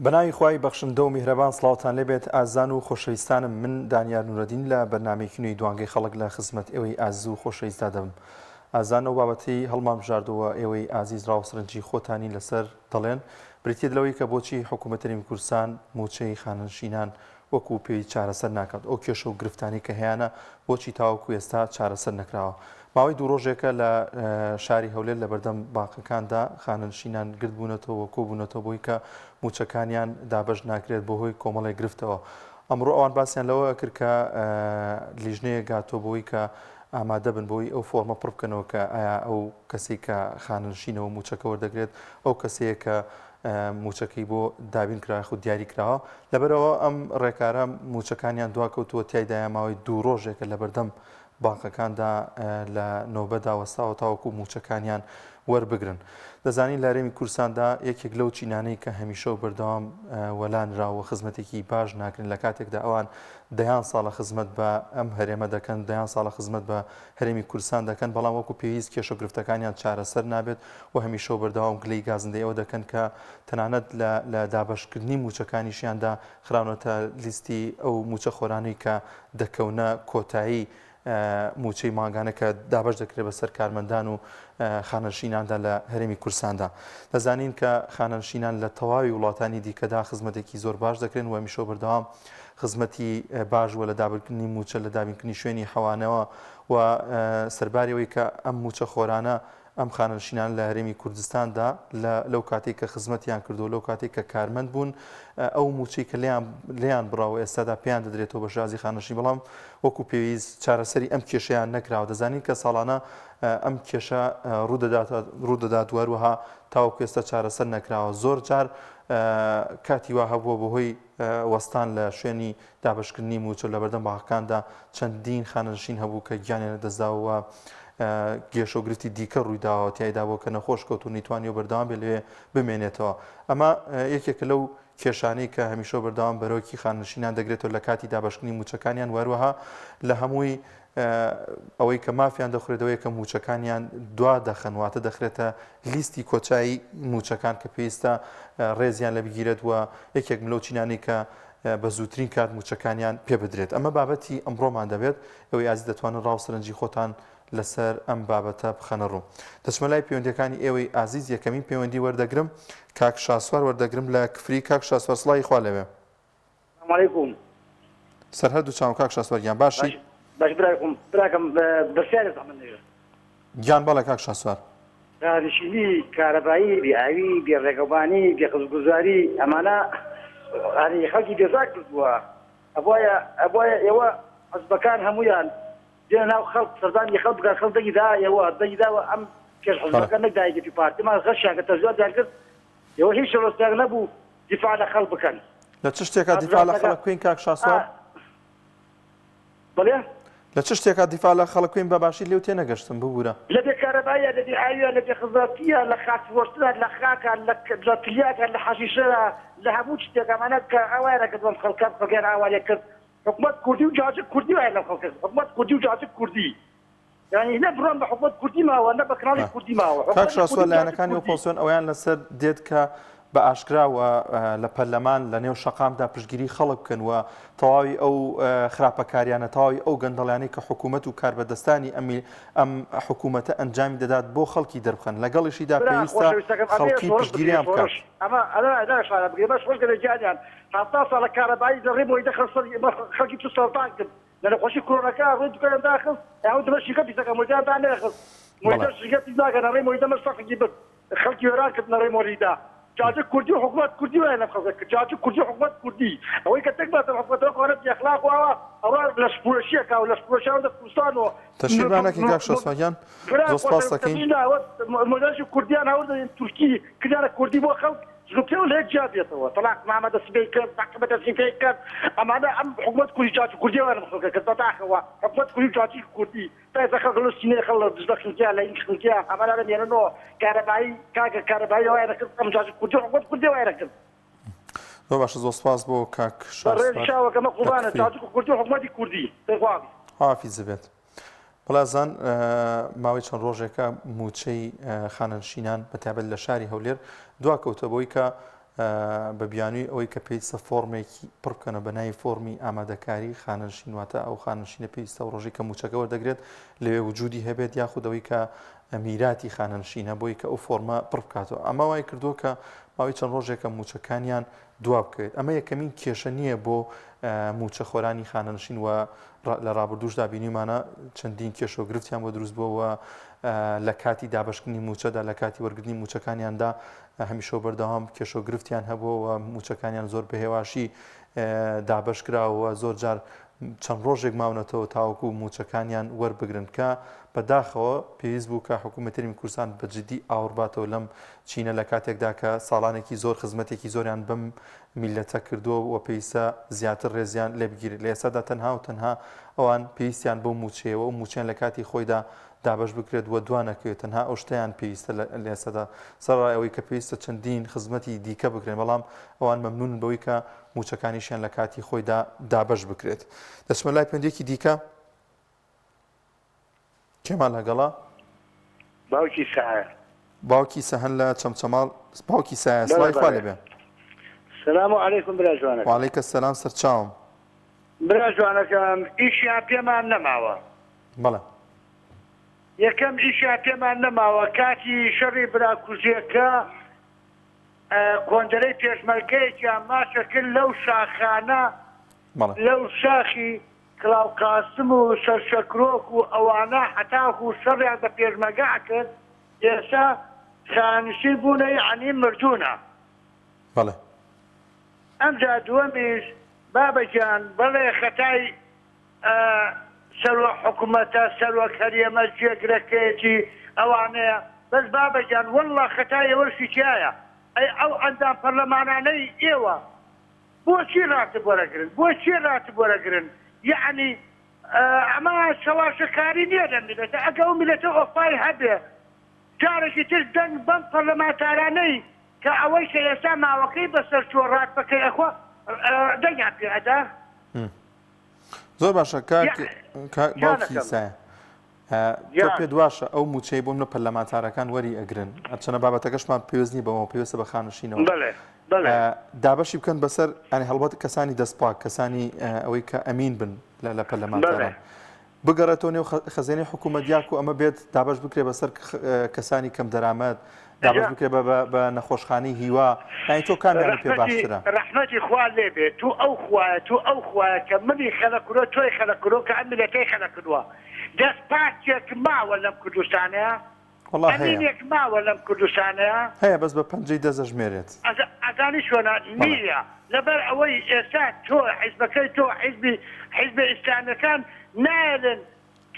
بەناوی خوای بەخشندە و میهرەبان سڵاوتان لێبێت ئازیزان و خۆشەویستانم من دانیار نورەدین لە بەرنامەیەکی نوێی دوانگەی خەڵک لە خزمەت ئێوەی ئازیز و خۆشەویستدا دەبم ئازیزان ئەو بابەتەی هەڵمان بژاردووە ئێوەی ئازیز ڕاو سەرنجی خۆتانی لەسەر دەڵێن بریتیە لەوەی کە بۆچی حکوومەت هەرێمی کوردستان مووچەی خانەنشینان وەکو پێویست چارەسەر ناکات، ئەو کێشە و گرفتانەی کە هەیانە بۆچی تاوەکو ئێستا چارەسەر نەکراوە؟ ماوەی دوو ڕۆژێکە لە شاری هەولێر لەبەردەم بانقەکاندا خانەنشینان گردبوونەتەوە و کۆبوونەتەوە بۆی کە مووچەکانیان دابەش ناکرێت بەهۆی کۆمەڵێک گرفتەوە. ئەمڕۆ ئەوان باسیان لەوە کرد کە لیژنەیەک گاتۆ بۆی کە ئامادە بن بۆی ئەو فۆرمە پڕ بکەنەوە کە ئایا ئەو کەسەی کە خانەنشینەوە مووچەکە وەردەگرێت ئەو کەسەیە کە مووچەکەی بۆ دابین کرا یاخود دیاری کراوە، لەبەرئەوە ئەم ڕێکارە مووچەکانیان دواکەوتووە تیایدایە ماوەی دوو ڕۆژێکە لەبەردەم بانقەکاندا لە نۆبەدا وەستاوە تاوەکو مووچەکانیان وەربگرن. دەزانین لە هەرێمی کوردستاندا یەکێک لەو چینانەی کە هەمیشە و بەردەوام وەلا نراوە و خزمەتێکی باش ناکرێن لە کاتێکدا ئەوان دەیان ساڵە خزمەت بە ئەم هەرێمە دەکەن دەیان ساڵە خزمەت بە هەرێمی کوردستان دەکەن بەڵام وەکو پێویست کێشە و گرفتەکانیان چارەسەر نابێت و هەمیشە و بەردەوام گلەی گازندەی ئەوە دەکەن کە تەنانەت لە لە دابەشکردنی مووچەکانیشیاندا خراونەتە لیستی ئەو مووچەخۆرانەی کە دەکەونە کۆتایی مووچەی مانگانە کە دابەش دەکرێت بەسەر کارمەندان و خانەنشیناندا لە هەرێمی کوردستاندا. دەزانین کە خانەنشینان لە تەواوی وڵاتانی دیکەدا خزمەتێکی زۆر باش دەکرێن و هەمیشە و بەردەوام خزمەتی باش وە لە دابینکردنی مووچە لە دابینکردنی شوێنی حەوانەوە و سەرباری ئەوەی کە ئەم مووچەخۆرانە ئەم خانەنشینانە لە هەرێمی کوردستاندا لە لەو کاتەی کە خزمەتیان کردووە لەو کاتەی کە کارمەند بوون ئەو مووچەی کە لێیان لێیان بڕاوە ئێستادا پێیان دەدرێتەوە بە شێوازی خانەنشین بەڵام وەکو پێویست چارەسەری ئەم کێشەیان نەکراوە دەزانین کە ساڵانە ئەم کێشە ڕوودەدات ڕوودەدات و هەروەها تاوەکو ئێستا چارەسەر نەکراوە زۆر جار کاتی وا هەبووە بەهۆی وەستان لە شوێنی دابەشکردنی مووچە لەبەردەم باخەکاندا چەندین خانەنشین هەبوو کە گیانیان لەدەستداوە و گێشە و گرفتی دیکە ڕوویداوە تیایدا بووە کە نەخۆش کەوت و نەیتوانیوە بەردەوام بێت لەوێ بمێنێتەوە. ئەمە یەکێکە لەو کێشانەی کە هەمیشە و بەردەوام بەرۆکی خانەنشینان دەگرێتەوە لە کاتی دابەشکردنی مووچەکانیان و هەروەها لە هەمووی ئەوەی کە مافیان دەخورێت ئەوەیە کە مووچەکانیان دوا دەخەن واتە دەخرێتە لیستی کۆچایی مووچەکان کە پێویستە ڕێزیان لە بگیرێت و یەکێک لەو چینانەی کە بە زووترین کات مووچەکانیان پێ بدرێت. ئەمە بابەتی ئەمڕۆمان دەبێت، ئێوەی ئازیز دەتوانن ڕا و سەرنجی خۆتان لەسەر ئەم بابەتە بخەنە ڕوو. دەچمە لای پەیوەندییەکانی ئێوەی ئازیز، یەکەمین پەیوەندی وەردەگرم کاک شاسوار وەردەگرم لە کفری، کاک شاسوار سڵاوی خوا لەوێ. سلام علیکم. سەر هەردوو چاوم کاک شاسوار گیان باشی؟ باش برای خۆم براکەم برسیارە زەحمەت نەبێ. گیان بەڵێ کاک شاسوار. خانەنشینی، کارەبایی، بێ ئاوی، بێ ڕێگەوبانی، بێ خزمەتگوزاری، ئەمانە یانی خەڵکی بێزار کردووە. ئەبوایە ئەبوایە ئێوە حزبەکان هەموویان بێنە ناو خەڵک سەردانی خەڵک بکەن، خەڵک دەنگی دا ئێوە، دەنگی داوە ئەم پێش حزبەکە نەک دا یەکێتی و پارتی، ئەمان غەشیان کرد، تەزویرتیان کرد، ئێوە هیچ هەڵوێستیان نەبوو دیفاع لە خەڵک بکەن. لە چ شتێکا دیفاع لە خەڵک بکەین کاک شاسوار؟ بەڵێ؟ لە چ شتێکا دیفاع لە خەڵک بکەین بە باشی لێو تێنەگەشتم ببورە. لە بێ کارەباییا لە بێ ئاویا لە بێ خزمەتیا لە خاک فرۆشتنا لە خاکا لە لە تلیاکا لە حەشیشە لە هەموو شتێک ئەمانە کە ئاوایان ئەکرد بەم خەڵکە ئەم خەڵکەیان ئاوا لێ کرد حکومەت کوردی و جاجک کوردی وایان لەم خەڵکە کرد حکومەت کوردی و جاجک کوردی یانی نە بڕوام بە حکومەت کوردی ماوە نە بە کەناڵی کوردی ماوە کاک حکومەتی شاسوار کوردی جاجک لایەنەکانی کوردی. ئۆپۆزسیۆن ئەوەیان لەسەر دێت کە بە ئاشکرا و لە پەرلەمان لە نێو شەقامدا پشتگیری خەڵک بکەن و تەواوی ئەو خراپەکاریانە تەواوی ئەو گەندەڵیانەی کە حکوومەت و کاربەدەستانی ئەمی ئەم حکوومەتە ئەنجامی دەدات بۆ خەڵکی دەربخەن لەگەڵیشیدا برا پێویستە خۆشەویستەکەم ئەبێ خەڵکی شۆڕش بکرێ پشتگیریان بکات. شۆڕش ئەمە ئەمە نا شارە بگرێ بەس خۆش گەلێ گیانیان 70 ساڵە کارەبایی لە ڕێ مۆیدە خەڵ سەر خەڵکی تو سەرتان کرد لە نەخۆشی کۆرۆنەکە ڕووی دوکانیان داخست ئەو دەمە شیکە پیسەکە مۆیدەیان دانەخست بەڵێ. مۆیدە شیکە پیس ناکەن ڕێی مۆیدە مەش سەقێکی برد خەڵکی وێران کرد نەڕێی مۆلیدە جاجک کوردی و حکومەت کوردی وایە لەم خەڵکە کرد جاجک کوردی و حکومەت کوردی ئەوەی کە تەک باتە حکومەتەوە کۆنە بی ئەخلاق و ئاوا ئەوە لەشفرۆشیە کا و لەشفرۆشیان دە کوردستان و تەشیر با نەکەین کاک شاسوار گیان برا زۆر سپاست خۆشەویستە دەکەین. تەشیر نا ئەوە مۆدێلی کوردیان هاوردە تورکی کردیانە کوردی بۆ خەڵک زوو لە یەک جیا بێتەوە تەڵاق نامە دەستی پێی کرد مەحکەمە دەستی پێی کرد ئەمانە ئەم حکومەت کوردی جاجک کوردی ئەوانە خەڵکە کرد بەداخەوە حکومەت کوردی جاجک کوردی تا ئێستا خەڵک لە سینەی خەڵک لە دژبە خنکیا لە ئینگ خنکیا ئەمانە دەمێننەوە کارەبایی کاکە کارەبایی ئەوەیان کرد ئەم جاجک کوردی حکومەت کوردی ئەوەیان کرد. زۆر باشە زۆر سپاس بۆ کاک بەڕێز شاسوار چاوەکەمە لە قوبانە کفری. جاجک کوردی حکومەتی کوردی دەی خواحافیز. حافیز بێت. بەڵێ ئازیزان ماوەی چەند ڕۆژێکە مووچەی خانەنشینان بە تایبەت لە شاری هەولێر دواکەوتە بۆی کە بە بیانووی ئەوەی کە پێویستە فۆرمێکی پڕ بکەنەوە بە ناوی فۆرمی ئامادەکاری خانەنشین واتە ئەو خانەنشینە پێویستە ئەو ڕۆژەی کە مووچەکە وەردەگرێت لەوێ وجودی هەبێت یاخود ئەوەی کە میراتی خانەنشینە بۆی کە ئەو فۆرمە پڕ بکاتەوە ئەمە وای کردووە کە ماوەی چەند ڕۆژێکە مووچەکانیان دوا بکەوێت ئەمە یەکەمین کێشە نییە بۆ مووچەخۆرانی خانەنشین و لە ڕابردووشدا بینیمانە چەندین کێشە و گرفتیان بۆ دروست بووە و لە کاتی دابەشکردنی مووچەدا لە کاتی وەرگرتنی مووچەکانیاندا هەمیشە و بەردەوام کێشە و گرفتیان هەبووە و مووچەکانیان زۆر بە هێواشی دابەش کراوە و زۆر جار چەند ڕۆژێک ماونەتەوە تاوەکو مووچەکانیان وەربگرن کە بە داخەوە پێویست بوو کە حکوومەتی هەرێمی کوردستان بە جدی ئاوڕباتەوە لەم چینە لە کاتێکدا کە ساڵانێکی زۆر خزمەتێکی زۆریان بەم میللەتە کردووە و پێویستە زیاتر ڕێزیان لێ بگیرێت لە ئێستادا تەنها و تەنها ئەوان پێویستیان بەو مووچەیە و ئەو مووچەیان لە کاتی خۆیدا دابەش بکرێت و دوا نەکەوێت تەنها ئەو شتەیان پێویستە لە ئێستادا سەرەڕای ئەوەی کە پێویستە چەندین خزمەتی دیکە بکرێن بەڵام ئەوان مەمنونن بەوەی کە مووچەکانیشیان لە کاتی خۆیدا دابەش بکرێت. دەچمە لای پەیوەندییەکی دیکە. کێمان لەگەڵە؟ باوکی سایە. باوکی سەهەن لە چەمچەماڵ باوکی سایە سڵاوی خوا لێبێ. سلام علیکم برا جوانەکەم. وعلیک السلام سەرچاوم. برا جوانەکەم ئیشیان پێمان نەماوە. بەڵێ. یەکەم ئیشیان پێمان نەماوە کاتی شەڕی براکوژیەکە قۆندەرەی پێشمەرگەیەکیان ماچە کرد لەو شاخانە لەو شاخی کڵاو قاسم و سەرشەکرۆک و ئەوانە هەتاکو شەڕیان بە پێشمەرگە ئەکرد ئێستا خانەنشین بوونە یەعنی مردوونە. بەڵێ. ئەمجا دووەمیش بابە گیان بەڵێ خەتای سەرۆک حکومەتە سەرۆک هەرێمە جێگرەکەیەتی ئەوانەیە بەس بابە گیان واللە خەتای ئێوەشی تیایە ئەی ئەو ئەندام پەرلەمانانەی ئێوە بۆچی ڕاتب وەرەگرن بۆچی ڕاتب وەرەگرن یەعنی ئەمە چەواشەکاری نیە لە میلەتە ئەگە ئەو میلەتە ئۆفای هەبێ جارێکی تر دەنگ بەم پەرلەمانتارانەی کە ئەوەی کە ئێستا ماوەکەی بەسەر چووە ڕاتبەکەی ئەخوا دەنگیان پێ ئەدا. زۆر باشە کاک باوکی سایە تۆ پێت واشە ئەو موچەی بۆ منە پەرلەمانتارەکان وەری ئەگرن هەرچەنە بابەتەکەشمان پێویست نیە بەوە پێویستە بە خانشینەوە دابەشی بکەن بەسەر ئەنی هەڵبەت کەسانی دەستپاک کەسانی ئەوەی کە ئەمین بن لە پەرلەمانتاران بگەڕێتەوە نێو خەزێنەی حکوومەت یاکو ئەمە بێت دابەش بکرێ بەسەر کەسانی کەم دەرامەت دابەش بکرێ بە نەخۆشخانەی هیوا یانی تۆ کامیانی پێ باشترە؟ ڕەحمەتی خوا لێ بێ تو ئەو خوایە تو ئەو خوایە کە منی خەلق کردوە تۆی خەلق کردوە کە ئەم میللەتەی خەلق کردوە دەست پاکێک ماوە لەم کوردستانەیا وەڵا هەیە. ئەمینێک ماوە لەم کوردستانەیا؟ هەیە بەس بە پەنجەی دەست ئەژمێرێت. ئەزانی چۆنە نییە لەبەر ئەوەی ئێستا تۆ حیزبەکەی تۆ حیزبی حیزبە ئیسلامیەکان نایەلن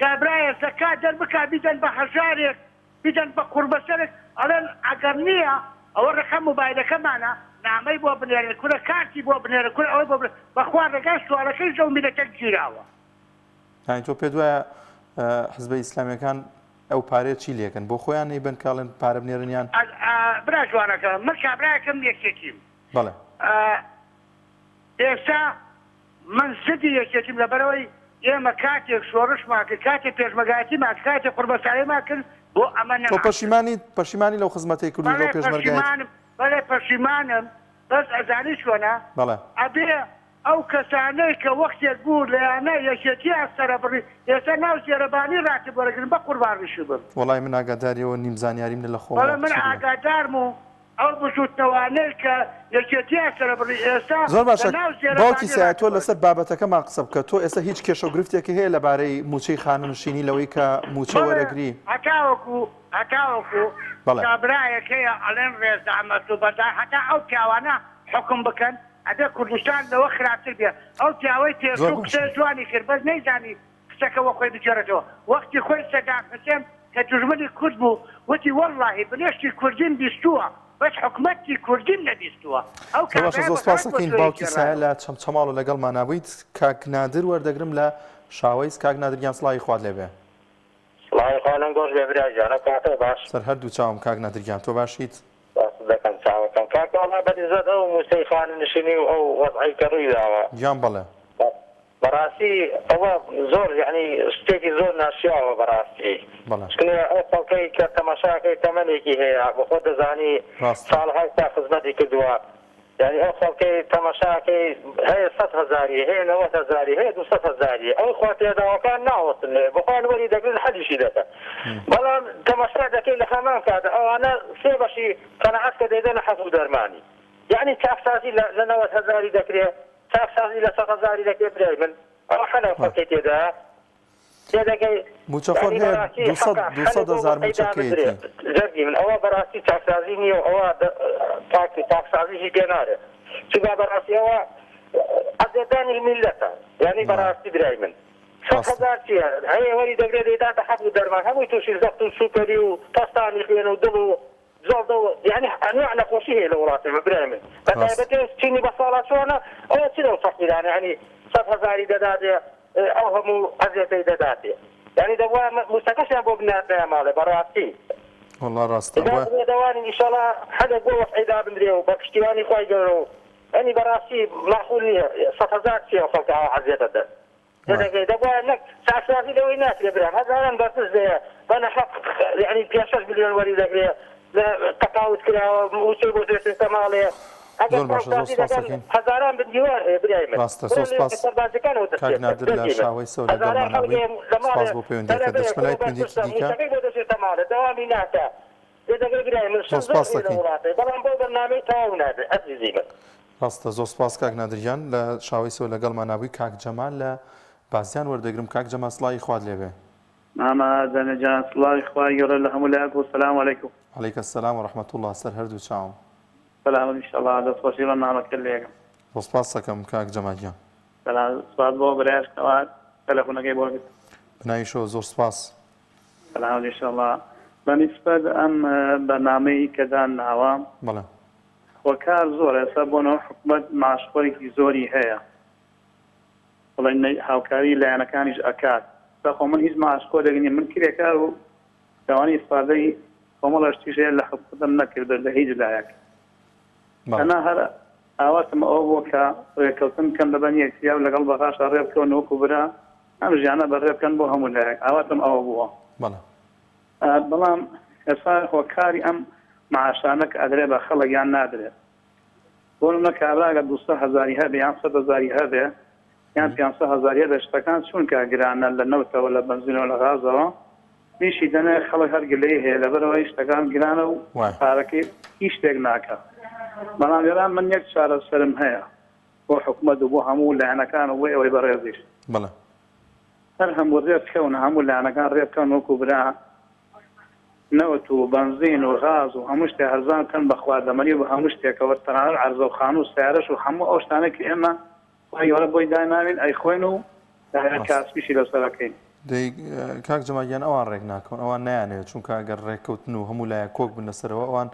کابرایە زەکات دەربکا بیدەن بە هەژارێک بیدەن بە قوڕبەسەرێک ئەڵێن ئەگەر نییە ئەوە ڕەقەم موبایلەکەمانە نامەی بۆ بنێرن کورە کارتی بۆ بنێرن کورە ئەوەی بۆ بنێرن بەخوا ڕێگای سواڵەکەیش لەو میللەتە گیراوە. یانی تۆ پێت وایە حزبە ئیسلامیەکان ئەو پارەیە چی لێکەن بۆ خۆیان نەیبەن کاڵێن پارە بنێرن یان. برا جوانەکەم من کابرایەکم یەکێتیم بەڵێ. ئێستا من زدی یەکێتیم لەبەرئەوەی ئێمە کاتێک شۆڕشمان کرد کاتێک پێشمەگایەتیمان کرد کاتێک قوڕبەساییمان کرد بۆ ئەمە تۆ نەمان کرد. پەشیمانیت پەشیمانی لەو خزمەتەی کردووی بەڵێ لەو پێشمەرگایەتی. پەشیمانم بەڵێ پەشیمانم بەس ئەزانی چۆنە بەڵێ. ئەبێ ئەو کەسانەی کە وەختێک بوو لەیانە یەکێتیان سەرەبڕی ئێستا ناو زێرەبانی راتب وەرەگرن بەقوربان ڕیشی بم. وەڵای من ئاگاداری ئەوە نیم زانیاریم نە لە خۆمەوە بەڵێ من چی بڵێم. ئاگادارم و ئەو بزوتنەوانەی کە یەکێتیان سەرەبڕی ئێستا زۆر باشە لە ناو باوکی زێرەبانی سایە راتب تۆ لەسەر وەرەگرن. بابەتەکەمان قسە بکە تۆ ئێستا هیچ کێشە و گرفتێکی هەیە لەبارەی مووچەی خانەنشینی لەوەی کە مووچە بەڵێ وەرەگری؟ هەتاوەکو هەتاوەکو بەڵێ. کابرایەک هەیە ئەڵێن ڕێزان مەسعود بەرزانی هەتا ئەو پیاوانە حوکم بکەن ئەبێ کوردستان لەوە خراپتر بێ ئەو پیاوەی زۆر پێشوو باشە. قسەی جوانی کرد بەس نەیزانی قسەکە وەخۆی بگێڕێتەوە وەختی خۆی سەدام حوسێن کە دوژمنی کورد بوو وتی وەڵاهی بنێشتی کوردیم بیستووە بەس حکومەتی کوردیم نەبیستووە ئەو زۆر باشە کابرایە زۆر بە سپاس غەڵەت بۆ ئەکەین تۆی باوکی سایە گێڕایەوە. لە چەمچەماڵ و لەگەڵمانا بوویت کاک نادر وەردەگرم لە شاوەیس کاک نادر گیان سڵاوی خوات لێبێ. سڵاوی خوا لەم گۆش بێ برا گیان ئەو کاتەو باش. سەر هەردوو چاوم کاک نادر گیان تۆ باشیت؟ سپاست دەکەم چاوەکەم. کاکە وەڵا بە نیسبەت ئەو موچەی خانەنشینی و ئەو وەزعەی کە ڕووی داوە. گیان بەڵێ. بەڕاستی ئەوە زۆر یەعنی شتێکی زۆر ناشیاوە بەڕاستی. بەڵێ. چونکە ئەو خەڵکەی کە تەماشا ئەکەی تەمەنێکی هەیە بەخۆت دەزانی ڕاستە. ساڵەهای ساڵ خزمەتی کردووە. یانی ئەو خەڵکەی تەمەشاکەی هەیە سەت هەزاری هەیە نەوەت هەزاری هەیە دوسەت هەزاری ئەو خوا پێداوەکان ناوەستن لێ بۆخۆیان وەری دەگرن حەلیشی دەکەن بەڵام تەمەشا دەکەی لە هەمان کات ئەوانە سێ بەشی قەناعەت کە دەیدەنە حەز و دەرمانی یانی چاکسازی لە لە نەوەت هەزاری دەکرێ چاکسازی لە سەت هەزاری دەکرێ برای من ئەوە حەلە ئەو خەڵکەی تێدایە تێدەگەی مووچەخۆر یانی هەیە بەڕاستی 200 حەقە حەلێک 200 بۆ هەزار وەزعی دابندرێ مووچەکەیەتی. زەردی من ئەوە بەڕاستی چاکسازی نییە و ئەوە پاک پاکسازیشی پێ نارێ چونکە بەڕاستی ئەوە عەزێتدانی میللەتە یانی وایە بەڕاستی برای من سەت ڕاستە. هەزار چییە هەیە وەری دەگرێ دەیداتە حەب و دەرمان هەمووی تووشی زەخت و سوکەری و پەستانی خوێن و دڵ و جەڵدە و یانی ئەنواع نەخۆشی هەیە لە وڵاتی مە برای من بە ڕاستە. تایبەتی ئەو چینی بەساڵاچوانە ئەوە چ لەو فەقیرانە یانی سەت هەزاری دەداتێ ئەو هەموو ئەزێتەی دەداتێ یانی دەبوایە موچەکەشیان بۆ بناردنایە ماڵێ بەڕاستی وەڵا ڕاستە ئیدا وە. ئومێدەوارین ئیشەڵا حەلێک بۆ وەزعی دابنرێ و بە پشتیوانی خوای گەورە و یانی بەڕاستی مەعقول نیە سەت هەزار چیە ئەو خەڵکە ئاوا عەزێتە دەن. تێدەگەی دەبوایە نەک چاکسازی لەوەی ناکرێ برام هەزاران بەرپرس هەیە بە نەحەق یەعنی پێنج شەش ملیۆن وەری دەگرێ لە تەقاوت کراوە موچەی بۆ دێتێتە ماڵێ ئەگەر زۆر باشە زۆر چاکسازی سپاس دەکەن دەکەین. هەزاران بن دیوار هەیە برای من ڕاستە بڕۆ زۆر لە سپاس سەربازەکانەوە دەست کاک پێ بکە نادر لە دەرکی من شاوەیسەوە هەزاران لەگەڵمانا خەڵک بووی هەیە لە سپاس ماڵێ بۆ پەیوەندیەکەت تەلەبەیە دەچمە لای کوڕ پەیوەندیەکی بەرپرسە دیکە موچەکەی بۆ دەچێتە ماڵێ دەوامی ناکا تێدەگەی برای من زۆر شت زۆر سپاس هەیە لە دەکەین. وڵاتێ بەڵام بەو بەرنامەی تەواو نابێ ئەزیزی من. ڕاستە زۆر سپاس کاک نادر گیان لە شاوەیسەوە لەگەڵمانا بووی کاک جەمال لە بازیان وەردەگرم کاک جەمال سڵاوی خوات لێبێ. مامە دەنە جان سڵاوی خوای گەورە لە هەموو لایەک و سلام علیکم. علیک السلام و رحمە اللە سەر هەردوو چاوم. سەلامەت ان شاءاللە دەست خۆشی بەرنامەکەت لێکەم. زۆر سپاست ئەکەم کاک جەمال گیان. سەلام سپاس بۆ برایش کەوا تەلەفونەکەی بۆ گرت. بەناویشەوە زۆر سپاس. سەلامەت ان شاءاللە بە نیسبەت ئەم بەرنامەی کە دانناوە. بەڵێ. هۆکار زۆرە ئێستا بۆ نمونە حکومەت معاشخۆرێکی زۆری هەیە بڵێن هاوکاری لایەنەکانیش ئەکات ئێستا خۆ من هیچ معاشخۆرێک نیم من کرێکار و لەوانەیە ئیسفادەی کۆمەڵە شتیش هەیە لە حکومەتم نەکردوە لە هیچ لایەک بەڵێ. تەنها هەر ئاواتم ئەوە بووە کە ڕێککەوتن بکەن لەبەن یەکتریا و لەگەڵ بەغاشا ڕێ بکەون وەکو برا ئەم ژیانە بەڕێ بکەن بۆ هەموو لایەک ئاواتم ئەوە بووە. بەڵێ. بەڵام ئێستا هۆکاری ئەم معاشانە کە ئەدرێ بە خەڵک یان نادرێت بۆ نمونە کابرا ئەگەر 200 هەزاری هەبێ یان 100 هەزاری هەبێ یان 500 هەزاری هەبێ شتەکان چونکە گرانە لە نەوتەوە لە بەنزینەوە لە غازەوە نیشی دەنێ خەڵک هەر گلەی هەیە لەبەرەوەی شتەکان گرانە و پارەکەی هیچ شتێک ناکا بەڵام لێرە من یەک چارەسەرم هەیە بۆ حکومەت و بۆ هەموو لایەنەکان و بۆ ئێوەی بەڕێزیش بەڵێ. هەر هەموو رێ بکەون هەموو لایەنەکان رێ بکەون وەکو برا نەوت و بەنزین و غاز و هەموو شتێ هەرزان بکەن بە خواردەمەنی و بە هەموو شتێکەوە تەنانەت عەرزە و خانوو و سەیارەش و هەموو ئەو شتانەی کە ئێمە خوای گەورە بۆی داناوین ئەیخۆین و ڕاستە. کاسبیشی لەسەر ئەکەین. دەی کاک جەمال گیان ئەوان ڕێک ناکەون ئەوان نایانەوێت چونکە ئەگەر ڕێککەوتن و هەموو لایەک کۆک بن لەسەرەوە ئەوان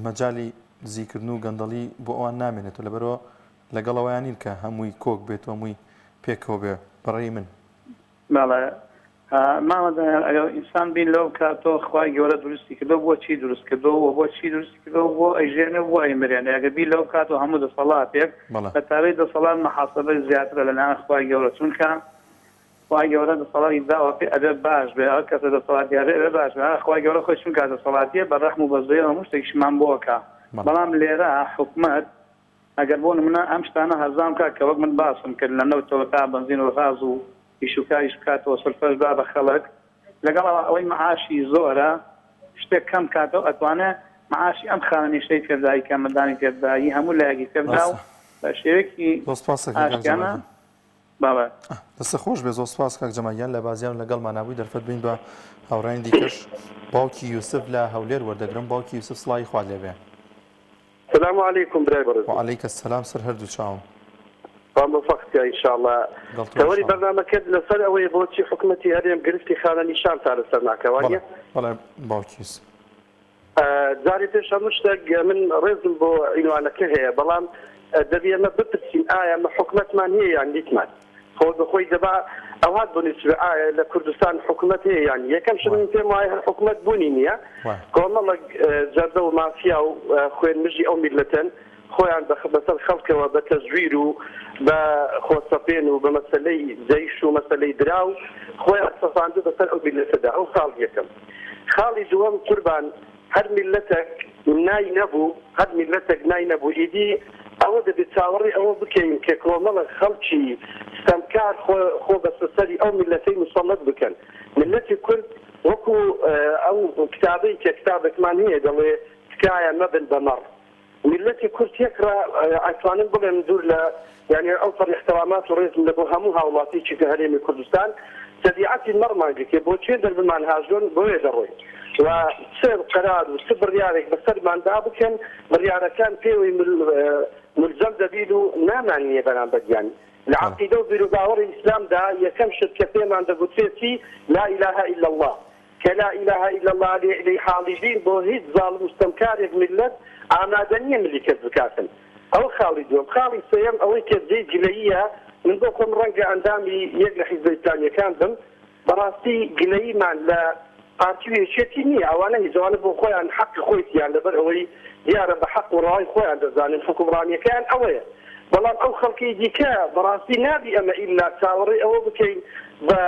مەجالی دزیکردن و گەندەڵی بۆ ئەوان نامێنێتەوە لەبەرئەوە لەگەڵ ئەوەیان نین کە هەمووی کۆک بێت و هەمووی پێکەوە بێ بەڕێی من. بەڵێ مامە دانیال ئەگەر ئینسان بیر لەوە بکاتەوە خوای گەورە دروستی کردوە بۆ چی دروست کردوە و بۆ چی دروستی کردوە بۆ ئەیژێنێ و بۆ ئەیمرێنێ ئەگەر بیر لەوە بکاتەوە هەموو دەسەڵاتێک بەڵێ. بە تابعی دەسەڵات محاسەبەی زیاترە لەلایەن خوای گەورە چونکە خوای گەورە دەسەڵاتی داوە پێ ئەبێ باش بێ هەر کەسە دەسەڵاتی هەبێ ئەبێ باش بێ خوای گەورە خۆی چونکە دەسەڵاتیە بە ڕەحم و بەزەیەوە هەموو شتێکیشمان بۆ ئەکا بەڵێ. بەڵام لێرە حکومەت ئەگەر بۆ نمونە ئەم شتانە هەرزان بکات کە وەک من باسم کرد لە نەوتەوە تا بەنزین و غاز و ئیش و کاریش بکاتەوە سولفەش با بە خەڵک لەگەڵ ئەوەی معاشی زۆرە شتێک کەم کاتەوە ئەتوانێ معاشی ئەم خانەنیشەی پێبدا ی کەمەدانی پێبدا ی هەموو لایەکی پێبدا و ڕاستە. بە شێوەیەکی زۆر سپاس دەکەم کاک جەمال ئاشتیانە گیان. بەڵێ. دەستت خۆش بێ زۆر سپاس کاک جەمال گیان لە بازیان لەگەڵمانا بووی دەرفەت بین بە هاوڕێیانی دیکەش باوکی یوسف لە هەولێر وەردەگرم باوکی یوسف سڵاوی خوات لێبێ. سلام علیکم برای بەڕێزم. وعلیک السلام سەر هەردوو چاوم. خوا مۆفەقت کا ان شاءاللە. لەگەڵ تۆ ان تەوەری شاءاللە. بەرنامەکەت لەسەر ئەوەیە بۆچی حکومەتی هەرێم گرفتی خانەنیشان چارەسەر ناکا بەڵێ وانیە؟ بەڵێ باوکی یوسف. جارێ پێش هەموو شتێک من ڕێزم بۆ عینوانەکە هەیە بەڵام دەبی ئێمە بپرسین ئایا ئەمە حکومەتمان هەیە یان نیتمان؟ خۆ بەخۆی دەبا ئەوهات بنووسرێ ئایا لە کوردستان حکومەت هەیە یان یەکەم شت من پێم وایە هەر حکومەت بوونی نییە کۆمەڵێک جەردە و مافیا و خوێنمژی ئەو میللەتەن خۆیان بەسەر خەڵکەوە بە تەزویر و بە خۆسەپێن و بە مەسەلەی جەیش و مەسەلەی دراو خۆیان سەپاندو بەسەر ئەو میللەتەدا ئەو خاڵی یەکەم خاڵی دووەم قوربان هەر میللەتەک نای نەبوو هەر میللەتەک نای نەبوو ئیدی. ئەوە دەبێ چاوەڕێی ئەوە بکەین کە کۆمەڵێک خەڵکی ستەمکار خۆ خۆ بەسە سەری ئەو میللەتەی موسەڵەت بکەن. میللەتی کورد وەکو ئەو کتابەی کە کتابێکمان هەیە دەڵێ تکایە مەبن بە مەڕ. میللەتی کورد تێکڕا ئەتوانم بڵێم دوور لە یانی ئەو پەڕی ئیحترامات و ڕێزم لە بۆ هەموو هاوڵاتیەکی کە هەرێمی کوردستان تەبیعەتی مەڕمان گرتیە بۆ کوێ دەر بمان هاژۆن بۆیە دەڕۆین و چ قەرار و چ بڕیارێک بەسەرمان دا بکەن بڕیارەکان پێوەی مولزەم دەبین و نامان نیە بەرامبەریان لە عەقیدە و بیروباوەڕی ئیسلام دا یەکەم شت کە پێمان دەگوترێ چی لا الە الا اللە کە لا الە الا اللە لێ لێی حاڵی بین بۆ هیچ زاڵم و ستەمکارێک میللەت ئامادە نیە ملی کەس بکاتن ئەوە خاڵی دووەم خاڵی سێیەم ئەوەی کە جێی گلەییە من بۆ خۆم ڕەنگە ئەندامی یەک لە حیزبە ئیسلامیەکان بم بەڕاستی گلەییمان لە پارتی و یەکێتی نیە ئەوانە هیچ ئەوانە بۆ خۆیان حەقی خۆیتیان لەبەر ئەوەی دیارە بە حەق و ڕەوای خۆیان دەزانن حوکمڕانیەکەیان ئەوەیە بەڵام ئەو خەڵکەی دیکە بەڕاستی نابی ئەمە ئیلا چاوەڕێی ئەوە بکەین بە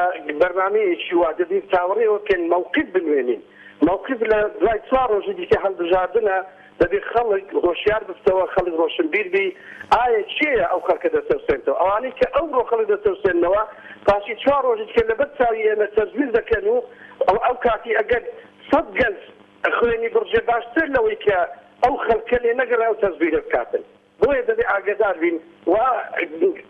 بەرنامەیەکی وا دەبی چاوەڕێی ئەوە بکەین مەوقیف بنوێنین مەوقیف لە دوای چوار ڕۆژی دیکە هەڵبژاردنە دەبی خەڵک هۆشیار ببتەوە خەڵک ڕۆشنبیر بی ئایا کێیە ئەو خەڵکە دەچەوسێنتەوە ئەوانەی کە ئەوڕۆ خەڵک دەچەوسێننەوە پاشی چوار ڕۆژی دیکە لەبەر چاوی ئێمە تەزویر دەکەن و ئەو کاتی ئەگەر سەد گەنج خوێنی بڕژێ باشترە لەوەی کە ئەو خەڵکە لێ نەگەڕێ ئەو تەزویرە بکاتن. بۆیە دەبێ ئاگەدار بین و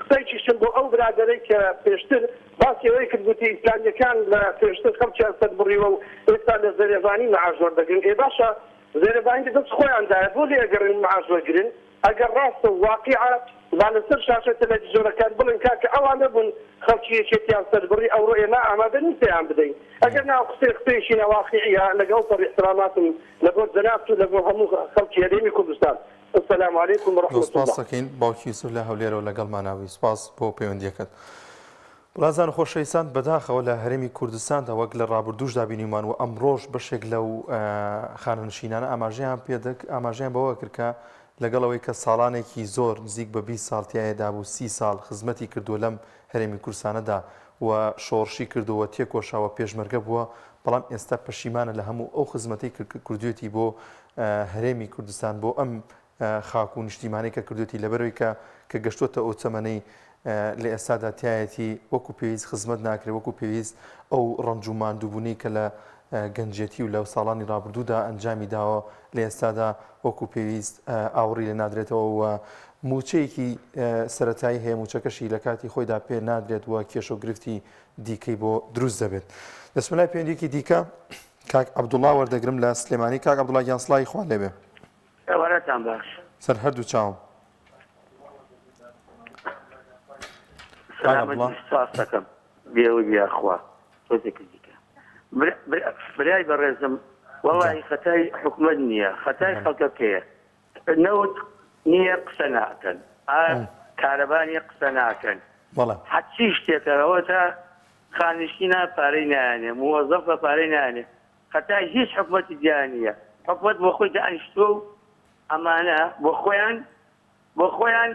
قسەیەکیشم بۆ ئەو برادەرەی کە پێشتر باسی ئەوەی کرد گوتی ئیسلامیەکان لە پێشتر خەڵکیان سەر بڕیوە و ئێستا لە زێرەڤانی مەعاش وەردەگرن ئێ باشە زێرەڤانی لە دەست خۆیاندایە بۆ لێ ئەگەڕێن مەعاش وەرگرن ئەگەر ڕاستە و واقیعە با لەسەر شاشە تەلەڤیزیۆنەکان بڵێن کاکە ئەوان نەبوون خەڵکی یەکێتیان سەر بڕی ئەوڕۆ ئێمە ئامادە نین پێیان بدەین ئەگەر نا قسەی قسەیەکی ناواقیعیە لەگەڵ پەڕی ئیحتراماتم لەبۆ جەنابت و لەبۆ هەموو خەڵکی هەرێمی کوردستان السلام علیکم و زۆر رحمة سپاس اللە. دەکەین باوکی یوسف لە هەولێرەوە لەگەڵمانا بووی سپاس بۆ پەیوەندیەکەت. برازان و خۆشەویستان بەداخەوە لە هەرێمی کوردستاندا وەک لە ڕابردووشدا بینیمان و ئەمڕۆش بەشێک لەو خانەنشینانە ئاماژەیان پێ ئاماژەیان بەوە کرد کە لەگەڵ ئەوەی کە ساڵانێکی زۆر نزیک بە 20 ساڵ تایەدا بوو سی ساڵ خزمەتی کردووە لەم هەرێمی کوردستانەدا و شۆڕشی کردووە تێکۆشاوە پێشمەرگە بووە بەڵام ئێستا پەشیمانە لە هەموو ئەو خزمەتەی کردوێتی بۆ هەرێمی کوردستان بۆ ئەم خاک و نیشتیمانەی کە کردوێتی لەبەرەوەی کە کە گەشتۆتە ئەو تەمەنەی لە ئێستادا تایەتی وەکو پێویست خزمەت ناکرێت وەکو پێویست ئەو ڕەنج و ماندووبوونەی کە لە گەنجێتی و لە ساڵانی ڕابردوودا ئەنجامی داوە لە ئێستادا وەکو پێویست ئاوڕی لێ نادرێتەوە و موچەیەکی سەتایی هەیە موچەکەشی لە کاتی خۆیدا پێ نادرێت و کێشە و گرفتی دیکەی بۆ دروست دەبێت. دەچمە لای پەیوەندیەکی دیکە کاک عەبدوڵا وەردەگرم لە سلێمانی کاک عەبدوڵا گیان سڵاوی خوا لێبێ. ئێوارەتان باش. سەر هەردوو چاوم. کاک عەبدوڵا. سەلامەتی سپاس دەکەم بێوەی بیاخوا تۆزێکی دیکە برای بەڕێزم وەڵی خەتای حکومەت نییە خەتای خەڵکەکەیە نەوت نییە قسە ناکەن کارەبا نییە قسە ناکەن هەرچی شتێکە ئەوەتا خانشینە پارەی نایەنێ موەزەفە پارەی نایەنێ خەتای هیچ حکومەتی دیار نییە حکومەت بۆ خۆی دانیشتووە و ئەمانە بۆ خۆیان بۆ خۆیان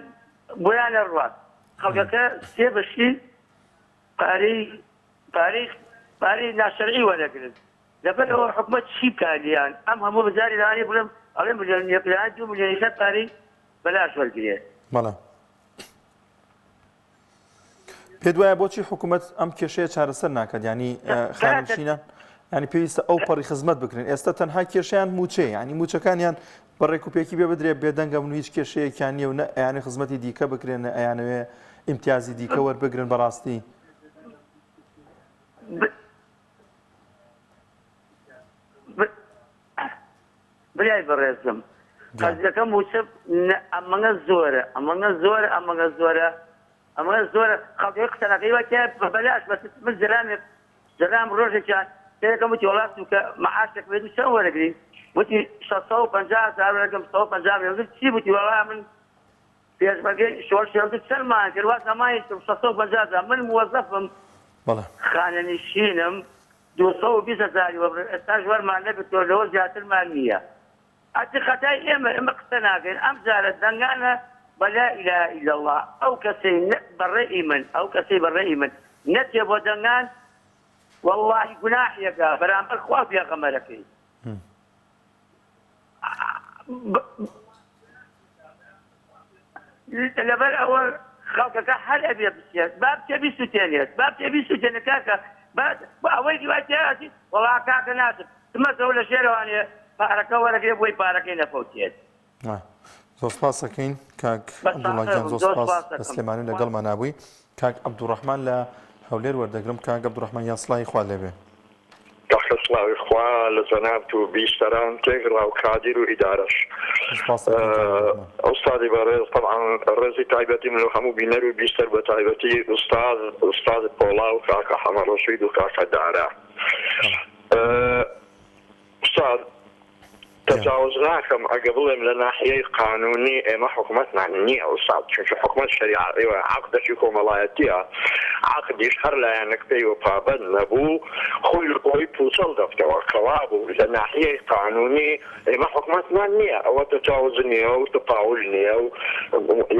بۆیان ئەڕوات خەڵکەکە سێ بەشی پارەی پارەی پارەی ناشەرعی وەرەگرن لەبەر ئەوە حکومەت چی بکا لیان ئەم هەموو بزاری لەوانەیە بڵێم ئەڵێ ملیۆن یەک لەوانەیە دوو ملیۆنیشە پارەی بەلاش وەرگرێ. بەڵێ. پێت وایە بۆچی حکوومەت ئەم کێشەیە چارەسەر ناکات ینی خانشینە ینی پێویستە ئەو پەڕی خزمەت بکرێن ئێستا تەنها کێشیان موچەیە ینی موچەکانیان بە ڕێک و پێکی بێ بدرێ بێدەنگە من هیچ کێشەیەکیان نییە و نە ئەیانێ خزمەتی دیکە بکرێن نە ئەیانەوێ ئیمتیازی دیکە وەربگرن بەڕاستی. برای بەڕێزم قەزیەکە موچە ئەمەنگە زۆرە ئەمەنگە زۆرە ئەمەنگە زۆرە ئەمە زۆرە خەڵکی قسەنەکەی وەکە بەلاش بەس من زەلامێک زەلام ڕۆژێکیان سەرەکەم وتی وەڵا سوکە مەعاشێک بێت چەند وەرەگری وتی 650 هەزار وەرەگرم 150 میلیۆن چی وتی وەڵا من پێشمەرگەی شۆڕشی هەڵگرت چەند مانگ کرد وا زەمانی 650 هەزار من موەزەفم بەڵێ. خانەنشینم 220 هەزاری وەبرم ئێستاش وەرمان نەگرتووە لەوە زیاترمان نییە ئەچ خەتای ئێمە ئێمە قسە ناکەین ئەم جارە دەنگانە بە لا اله الا اللە ئەو کەسەی نە بە ڕێی من ئەو کەسەی بە ڕێی من نەچێ بۆ دەنگان وەڵڵاهی گوناحیەکە بەرامبەر خوا و پێغەمبەرەکەی. لەبەر ئەوە خەڵکەکە هەر ئەبێ بچێت با بچێ بیسوتێنێت با بچێ بیسوتێنێت کاکە با ئەوەی دوای تیاتی وەڵا کاکە ناچم تمەزەوە لە ژێرەوانێ پارەکە وەرەگرێ بۆی پارەکەی نەفەوتێت. زۆر سپاس ئەکەین کاک عەبدوڵا گیان زۆر سپاس لە سلێمانی لەگەڵمان نابووی کاک عەبدوڕەحمان لە هەولێر وەردەگرم کاک عەبدوڕەحمان گیان سڵاوی خوات لێبێ. کاکە سڵاوی خوا لە جەنابت و بیسەران تێکڕا و کادیر و ئیدارەش. سپاست دەکەین کاک عەبدوڕەحمان. ئوستادی بەڕێز تەبعەن ڕێزی تایبەتی من و هەموو بینەر و بیسەر بە تایبەتی ئوستاد ئوستاد پۆڵا و کاکە حەمە ڕەشید و کاکە دارا. ئوستاد تەجاوز ناکەم ئەگە بڵێم لە ناحیەی قانونی ئێمە حکومەتمان نییە ئوستاد چونکی حکومەت شەریعە عەقدەکی کۆمەڵایەتیە عەقدیش هەر لایەنەک پێیوە پابەند نەبوو خۆی لە خۆی پوچەڵ دەبتەوە کەوابوو لە ناحیەی قانونی ئێمە حکومەتمان نییە ئەوە تەجاوز نییە و تەتاول نییە و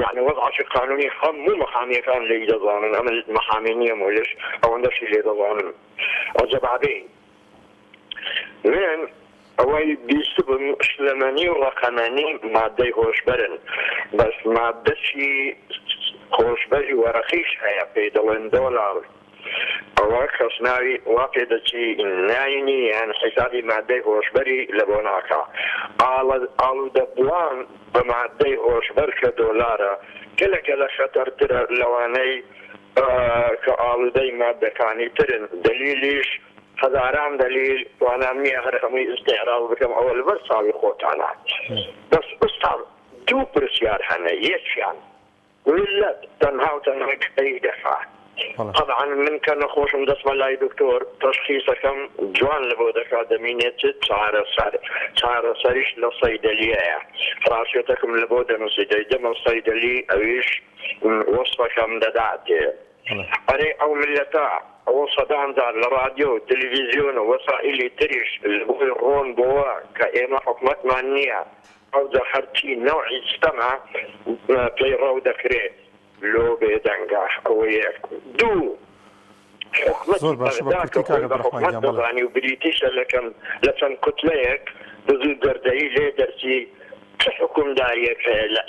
یعنی وەزعەکی قانونی هەموو محامیەکان لێی دەزانن ئەمن محامی نییەم و لێش ئەوەندەشی لێ دەزانم عەجەبابەی من ئەوەی بیستبم شلەمەنی و ڕەقەمەنی مادەی هۆشبەرن بەس مادەکی هۆشبەری وەرەقیش هەیە پێی دەڵێن دۆلار ئەوە کەس ناوی وا پێدەچی ناینی یان حیسابی مادەی هۆشبەری لەبۆ ناکا ئاڵودەبوان بە مادەی هۆشبەر کە دۆلارە گەلە گەلە خەتەرترە لەوانەی کە ئاڵودەی مادەکانی ترن دەلیلیش هەزاران دەلیل توانام نیە هەر هەمووی ئیستعراض بکەم ئەوە لەبەر چاوی خۆتانە بەس ئوستاذ دوو پرسیار هەنە یەکیان میللەت تەنها و تەنها گلەیی دەکا تەبعەن من کە نەخۆشم دەچمە لای دکتۆر تەشخیسەکەم جوان لەبۆ دەکا دەمینێ چ چارەسەر چارەسەریش لە سەیدەلیەیە ڕاچێتەکم لەبۆ دەنوسی دەیدەمە سەیدەلی ئەویش وەسفەکەم دەداتێ. ئەرێ ئەو میللەتە ئەوە سەدان جار لە ڕادیۆ و تلڤیزیۆن و وەسائیلی تریش لە بۆی ڕۆن بۆوە کە ئێمە حکومەتمان نییە ئەوجا هەرچی نەوعی ستەمە پەیڕەو دەکرێ لۆ بێدەنگە ئەوە یەک دوو حکومەتی زۆر باشە بە بەغدا کورتی کە کاک خۆی بە عەبدولڕەحمان حکومەت گیان بەڵێ. دەزانی و بریتیشە لە کەم لە چەند کوتلەیەک دز و جەردەیی لێ دەرچی چ حوکمداریەک هەیە لە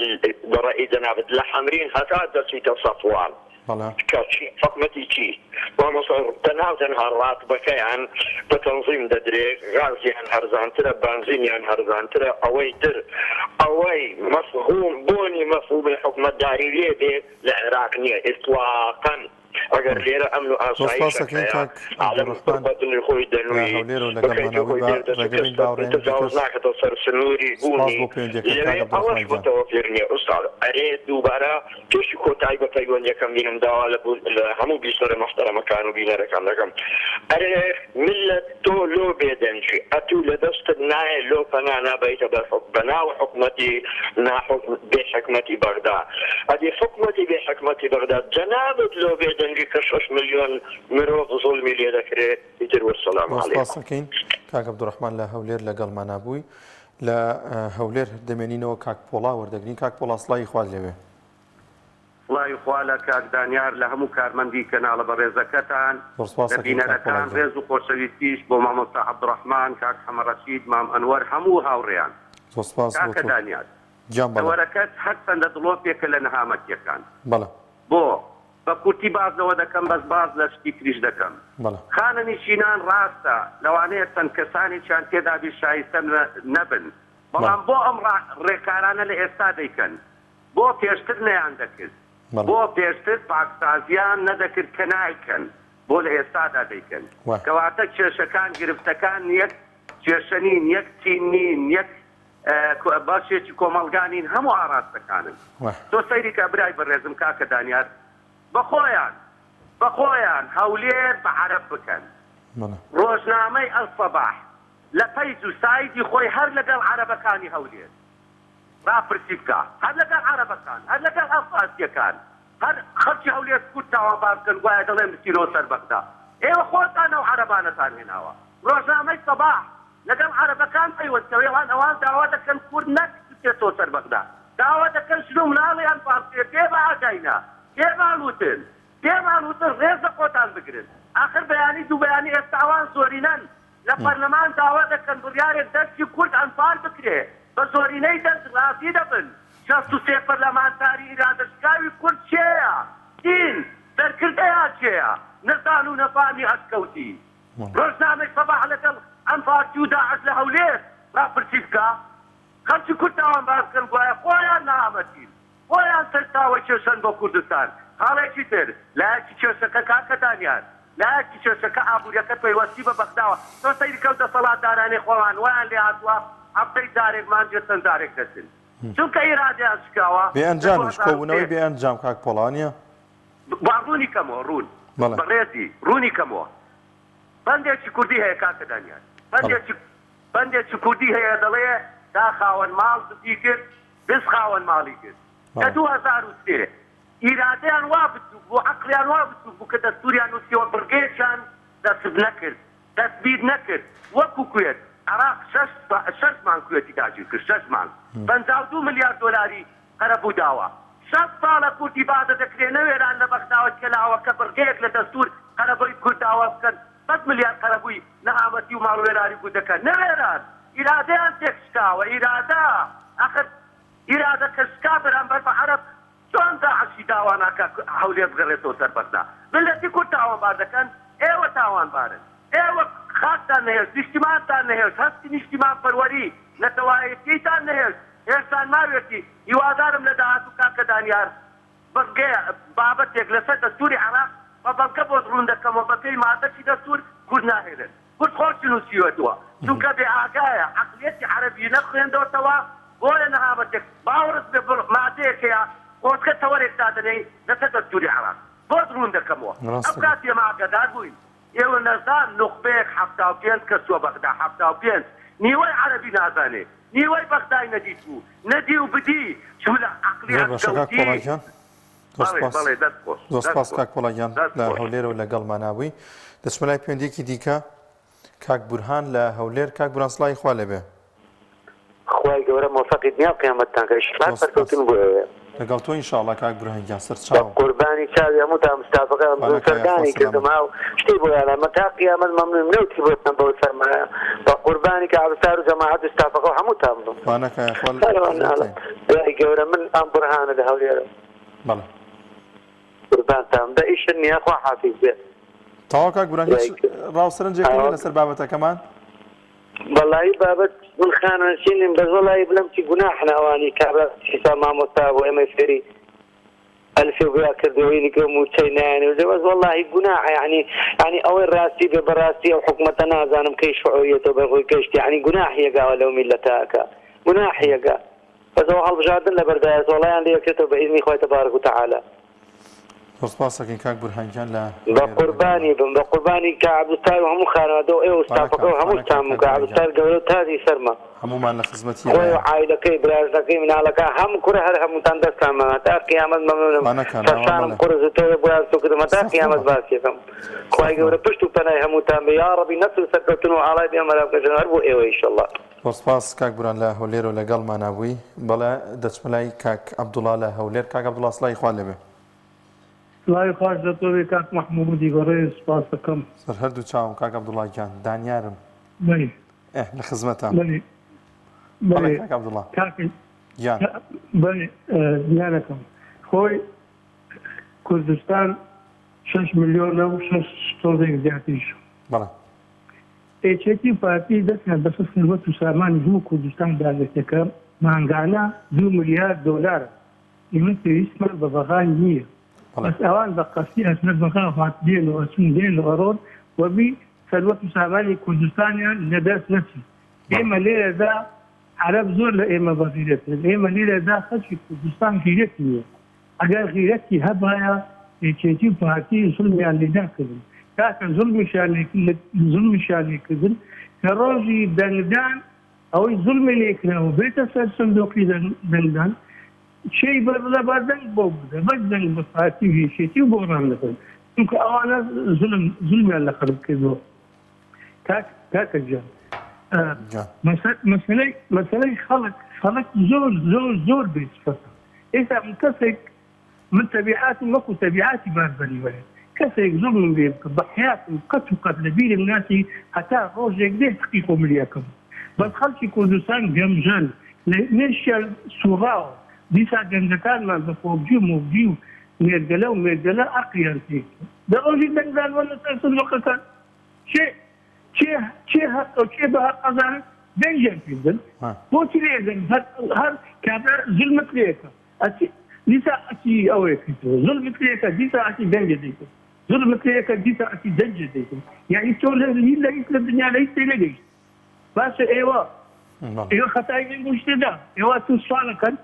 بە ڕەئی جەنابت لە حەمرین هەتا دەچیتە سەفوان بەڵێ. کە چی حکومەتی چی مامۆستا تەنها و تەنها ڕاتبەکەیان بە تەنزیم دەدرێ غازیان هەرزانترە بانزینیان هەرزانترە ئەوەی تر ئەوەی مەفهوم بۆنی مەفهومی حکومەتداری لێ بێ لە عێراق نیە ئیتڵاقەن. ئەگەر لێرە ئەمن و زۆر سپاس ئاسایشەک ئەکەین هەیە کاک عالەم پڕ عەبدولڕەحمان بە دڵی خۆی لە دەنووی هەولێرەوە بە لەگەڵمان کەیفی ئەبووی خۆی با دێردەچێ ڕێگە کەس بەین باوەڕێن تەجاوز دیکەش ناکەتە سەر سنووری سپاس بوونی بۆ پەیوەندیەکەت لەوێ کاک ئەوەش عەبدولڕەحمان گیان. متەوەفیر نییە ئوستاز ئەرێ دووبارە پێشی کۆتایی بە پەیوەندیەکەم بینم داوا لە لە هەموو بیسەرە موحتەرەمەکان و بینەرەکان دەکەم ئەرێ میللەت تۆ لۆ بێدەنگی ئەتوو لە دەستت نایە لۆ پەنا نابەیتە بەر بەناو حکومەتی ناحوکم بێ حکمەتی بەغدا ئەدی حکومەتی بێ حکمەتی بەغدا جەنابت لۆ بێدەنگی کە شەش ملیۆن مرۆڤ زوڵمی لێ دەکرێ ئیتر وەسەلام زۆر عەلەیکم. سپاست ئەکەین کاک عەبدولڕەحمان لە هەولێر لەگەڵمانا بووی لە هەولێر دەمێنینەوە کاک پۆڵا وەردەگرین کاک پۆڵا سڵاوی خوات لێبێ. سڵاوی خوا لە کاک دانیار لە هەموو کارمەندی کەناڵە بەڕێزەکەتان زۆر سپاست لە ئەکەین کاک پۆڵا بینەرەکان گیان. ڕێز و خۆشەویستیش بۆ مامۆستا عەبدوڕەحمان کاک حەمەڕەشید مام ئەنوەر هەموو هاوڕێیان زۆر سپاس بۆ کاکە تۆ دانیار گیان بەڵێ. تەوەرەکەت هەرچەندە دڵۆپێکە لە نەهامەتیەکان بەڵێ. بۆ بە کورتی باس لەوە دەکەم بەس باس لە شتی تریش دەکەم بەڵێ. خانەنیشینان ڕاستە لەوانەیە چەند کەسانێکیان تێدابی شایستە نەبن بەڵێ. بەڵام بۆ ئەم ڕێکارانە لە ئێستا دەیکەن بۆ پێشتر نەیان دەکرد بەڵێ. بۆ پێشتر پاکسازیان نەدەکرد کە نایکەن بۆ لە ئێستادا دەیکەن وایە. کەواتە کێشەکان گرفتەکان یەک کێشە نین یەک چین نین یەک بەشێکی کۆمەڵگا نین هەموو ئاڕاستەکانن تۆ سەیری کە برای بەڕێزم کاکە دانیار بەخۆیان بەخۆیان هەولێر بە عەرەب بکەن ڕۆژنامەی ئەلسەباح لە پەیج و سایدی خۆی هەر لەگەڵ عەرەبەکانی هەولێر ڕاپرسی بکا هەر لەگەڵ عەرەبەکان هەر لەگەڵ ئەلفاسیەکان هەر خەڵکی هەولێر کورد تاوانبار بکەن گوایە دەڵێن بچینەوە سەر بەغدا ئێوە خۆتان ئەو عەرەبانەتان هێناوە ڕۆژنامەی سەباح لەگەڵ عەرەبەکان پەیوەند کەوێ ئەوان ئەوان داوا دەکەن کورد نەک بچێتەوە سەر بەغدا داوا دەکەن ژن و مناڵیان پاڵ بکرێ بێ بە ئاگاینا پێمان وتن پێمان وتن ڕێز لە خۆتان بگرن ئاخر بەیانی دوو بەیانی ئێستا ئەوان زۆرینەن لە پەرلەمان داوا دەکەن بڕیارێک دەرچی کورد ئەنفال بکرێ بە زۆرینەی دەنگ ڕازی دەبن. 63 پەرلەمانتاری ئیرادەشکاوی کورد کێیە؟ کین؟ سەرکردەیان کێیە؟ نەزان و نەفامی ئەشکەوتی. ڕۆژنامەی سەباح لەگەڵ ئەنفالچی و داعش لە هەولێر ڕاپرسی بکا؟ خەڵکی کورد تاوانبار بکەن گوایە خۆیان نەهامەتین. خۆیان سەرچاوەی کێشەن بۆ کوردستان. خاڵێکی تر، لایەکی کێشەکە کاکە دانیار، لایەکی کێشەکە ئابوریەکە پەیوەستی بە بەغداوە، تۆ سەیری کە ئەو دەسەڵاتدارانەی خۆمان وایان لێهاتووە هەفتەی جارێک مانگێ چەند جارێک دەچن چونکە ئیرادەیان شکاوە بێ لە ئەنجامیش، 2003. کۆبوونەوەی بێ ئەنجام کاک پۆڵا وانیە؟ با ڕوونی کەمەوە، ڕوون بەڵێ. بەڕێزی ڕوونی کەمەوە. پەندێکی کوردی هەیە کاکە دانیار، بەڵێ. پەندێکی پەندێکی کوردی هەیە دەڵێ تا خاوەن ماڵ دزی کرد، دز خاوەن ماڵی کرد لە 2003 ئیرادەیان وا بچوک بوو عەقڵیان وا بچوک بوو کە دەستوریان نوسیەوە بڕگەیەکیان دەسب نەکرد تەسبیت نەکرد وەکو کوێت عراق شەش شەش مانگ کوێتی داگیر کرد شەش مانگ 52 ملیار دۆلاری قەرەبوو داوە شەست ساڵە کوردی بادە دەکرێ نەوێران لە بەغداوە کێلاوەکە بڕگەیەک لە دەستور قەرەبووی کورد داوا بکەن سەد ملیار قەرەبووی نەهامەتی و ماڵوێرانی گوندەکە نەوێران ئیرادەیان تێک شکاوە ئیرادە ئەخر ئیرادە کە شکا بەرامبەر بە عەرەب چۆن داعشی داوا ناکا هەولێر بگەڕێتەوە سەر بەغدا میللەتی کورد تاوانبار دەکەن ئێوە تاوانبارن ئێوە خاکتان نەهێشت نیشتیمانتان نەهێشت هەستی نیشتیمان پەروەری نەتەوایەتیتان نەهێشت هێشتان ماوێتی هیوادارم لە داهاتوو کاکە دانیار بڕگەیە بابەتێک لەسەر دەستوری عێراق بە بەڵگە بۆت ڕوون دەکەمەوە بەپێی مادەکی دەستور کورد ناهێلن کورد خۆشی نوسیوەتوە چونکە بێ ئاگایە عەقلیەتی عەرەبی نەخوێندۆتەوە بۆیە نەهامەتێک باوەڕت بێ بڕ مادەیەک هەیە خۆزگە تەوەرێک دادەنێی لەسەر دەستوری عێراق بۆت ڕوون دەکەمەوە ئەو ڕاستە کات ئێمە ئاگادار بووین ئێوە نەزان نوخبەیەک 75 کەس چوە بەغدا 75 نیوەی عەرەبی نازانێ نیوەی بەغدای نەدیتبوو نەدی و بدی چونە عەقلی زۆر باشە کاک ئەشکەوتی پۆڵا گیان زۆر بەڵێ سپاس بەڵێ دەست خۆش زۆر دەست سپاس خۆش کاک پۆڵا گیان دەست لە خۆش. هەولێرەوە لەگەڵمانا بووی دەچمە لای پەیوەندیەکی دیکە کاک بورهان لە هەولێر کاک بورهان سڵاوی خوا لێبێ. خوای گەورە مۆفەقی دنیا و قیامەتتان کە ئیشڵا زۆر سپاس سەرکەوتن بۆ ئێوەیە. لەگەڵ تۆ ئینشاڵڵا کاک بورهان گیان بە سەرچاوم. قوربانی چاوی هەمووتان ستافەکەم خوا زوو نەکا یاخوا سەردانی کردم سەلامەت. ئاو شتی بۆ یانە من تا قیامەت مەمنونم نەوتی بۆتان بەو سەرمایە بە قوربانی کە عەبستار و جەماعەت و ستافەکە و هەمووتان بم. خوا نەکا یاخوا لە سەر وان خزمەتتاین. برای گەورە من ئەم بورهانە لە هەولێرم. بەڵێ. قوربانتان بە ئیشت نیە خوا حافیز بێ. تەواو کاک بورهان هیچ برای گەورە. ڕاو سەرنجێکت نیە لەسەر بابەتەکەمان؟ وەڵایی بابەت من خانەنشینیم بەس وەڵایی بلەم چی گوناحن ئەوانی کابرا سیسا مامۆستا بۆ ئێمەی فێری ئەلفێ بیا کردەوە ینی گە موچەی نایەنێ و بەس وەڵاهی گوناحە یعنی یعنی ئەوەی ڕاستی بێ بەڕاستی ئەو حکومەتە نازانم کەی شعوریەتەوە بەخۆی گەشت یعنی گوناحیەگاوە لەو میللەتە ئەکا گوناحیەگا بەس ئەوە هەڵبژاردن لەبەردایە زۆڵەیان لێ ئەکرێتەوە بە ئیزنی خوای تبارک و تعالی. زۆر سپاس ئەکەین کاک بورهان گیان لە بە هەولێرەوە قوربانی لەگەڵمان. بم بە قوربانی کاک عەبدولستار و هەموو خانەوادە و ئێوە و خوا نەکا ستافەکە و خوا نەکا هەمووشتان بم کاک کاک بورهان گیان عەبدولستار گەورە و تاجی سەرمە. هەموومان لە خزمەتی خۆی و ئێوەیان. عایلەکەی براژنەکەی مناڵەکە هەم کورە هەر هەمووتان دەستتان مەم هەتا قیامەت مەمنونم خوا نەکا ناوە سەرشانم بەڵێ. قورس و تۆزێک بۆیان سوکردم هەتا قیامەت استغفر الله باسی ئەکەم خوای استغفر گەورە الله. پشت و پەنای هەمووتان بێ یاڕەبی نەسر و سەرکەوتن و ئاڵای بێ مەرام کەشن هەر بۆ ئێوە ئیشەڵا. زۆر سپاس کاک بوران لە هەولێرەوە لەگەڵمانا بووی. بەڵێ دەچمە لای کاک عەبدوڵا لە هەولێر. کاک عەبدوڵا سڵاوی خوات لێبێ. سڵاوی خواش لە تۆ بێ کاک مەحموودی بەڕێز سپاس دەکەم. سەر هەردوو چاوم کاک عەبدوڵا گیان دانیارم. بەلی. ئێ لە خزمەتام. بەلی. بەڵێ بەلی کاک عەبدوڵا کاک گیان. بەلی گیانەکەم خۆی کوردستان شەش ملیۆنە و شەش تۆزێک زیاتریشە. بەڵێ. یەکێتی و پارتی دەستیان بەسەر سەروەت و سامانی هەموو کوردستان داگرتە کە مانگانە دوو ملیار دۆلارە. ئێمە پێویستمان بە بەغا نییە. بەڵێ. بەس ئەوان بە قەستی ئەچنە بەغا و هات دێن و ئەچن دێن و ئەڕۆن و بی سەروەت و سامانی کوردستانیان لە دەست نەچی. بەڵێ. ئێمە لێرەدا عەرەب زۆر لە ئێمە بەغیرەترن. ئێمە لێرەدا خەڵکی کوردستان غیرەتی نییە. ئەگەر غیرەتی هەبایە یەکێتی و پارتی زوڵمیان لێ ناکردن. کاکە زوڵمیشیان لێ زوڵمیشیان لێ کردن کە ڕۆژی دەنگدان ئەوەی زوڵمی لێ کراوە بێتە سەر سندوقی دەنگدان کێی بەدڵە با دەنگ بەو بدە بەس دەنگ بە پارتی و یەکێتی و گۆڕان نەدەن چونکە ئەوانە زوڵم زوڵمیان لە خەڵک کردووە کاک کاکە گیان مەسەلەی مەسەلەی خەڵک خەڵک زۆر زۆر زۆر بێ سفەتە ئێستا من کەسێک من تەبیعاتم وەکو تەبیعاتی بارزانی وایە کەسێک زوڵمم لێ بکە بە حەیاتم قەت و قەت لە بیرم ناچی هەتا ڕۆژێک دێ حەقی خۆم لێ ئەکەم بەس خەڵکی کوردستان گەمژەن لە مێشکیان سوڕاوە. دیسان گەنجەکانمان بە پۆبجی و مۆبجی و نێرگەلە و مێرگەلە ئەقڵیان تێک چوو. دە ڕۆژی دەنگدان وەرنە سەر سندوقەکان. کێ کێ کێ هەقە و کێ بە هەق ئەزانن دەنگیان پێ بدەن. بۆچی لێ ئەدەن هەر هەر کابرا زولمت لێ ئەکا ئەچی دیسا ئەچی ئەوەی ئەکەیتەوە زولمت لێ ئەکا دیسا ئەچی دەنگی دەیتەوە زولمت لێ ئەکا دیسا ئەچی دەنگی دەیتەوە یانی تۆ لە هیچ لە هیچ لە دنیا لە هیچ تێ نەگەیشتی. باشە ئێوە ئێوە خەتای من بۆ شتێدا ئێوە تو سوالەکەن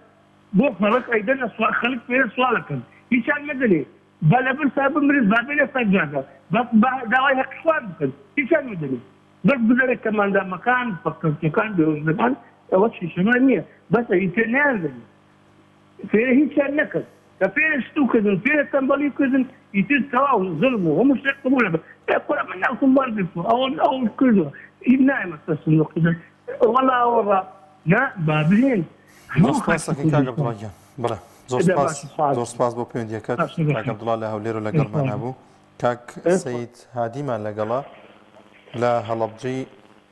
بۆ خەڵک ئەیدەنە سوال خەڵک پێ سوالەکەن هیچیان مەدەنێ با لە برسا بمرن با بێنە سەر جادە بەس با داوای هەقی خۆیان بکەن هیچیان مەدەنێ بەس بدەنە کەماندامەکان پەککەوتەکان بێوەژنەکان ئەوە کێشەمان نییە بەس ئەوی پێ نەیاندەنێ فێرە هیچیان نەکرد کە فێرە شت و کردن فێرە تەمبەڵی کردن ئیتر تەواو زوڵم و هەموو شتێک قبوڵە بە ئێ کوڕە من ناوتم وەرگرتووە ئەوە ئەوم کردووە هیچ نایەمە سەر سندوقی دەنگ وەڵا وەڵا نا با بهێن زۆر هەموو سپاس خەڵکی دەکەین کاک کوردستان عەبدوڵا گیان بەڵێ زۆر دە سپاس باشە سپاس زۆر سپاس بۆ پەیوەندیەکەت باشە کاک بەخێر عەبدوڵا لە هەولێر و لەگەڵمان هەبوو کاک سەید هادیمان لەگەڵە لە هەڵەبجەی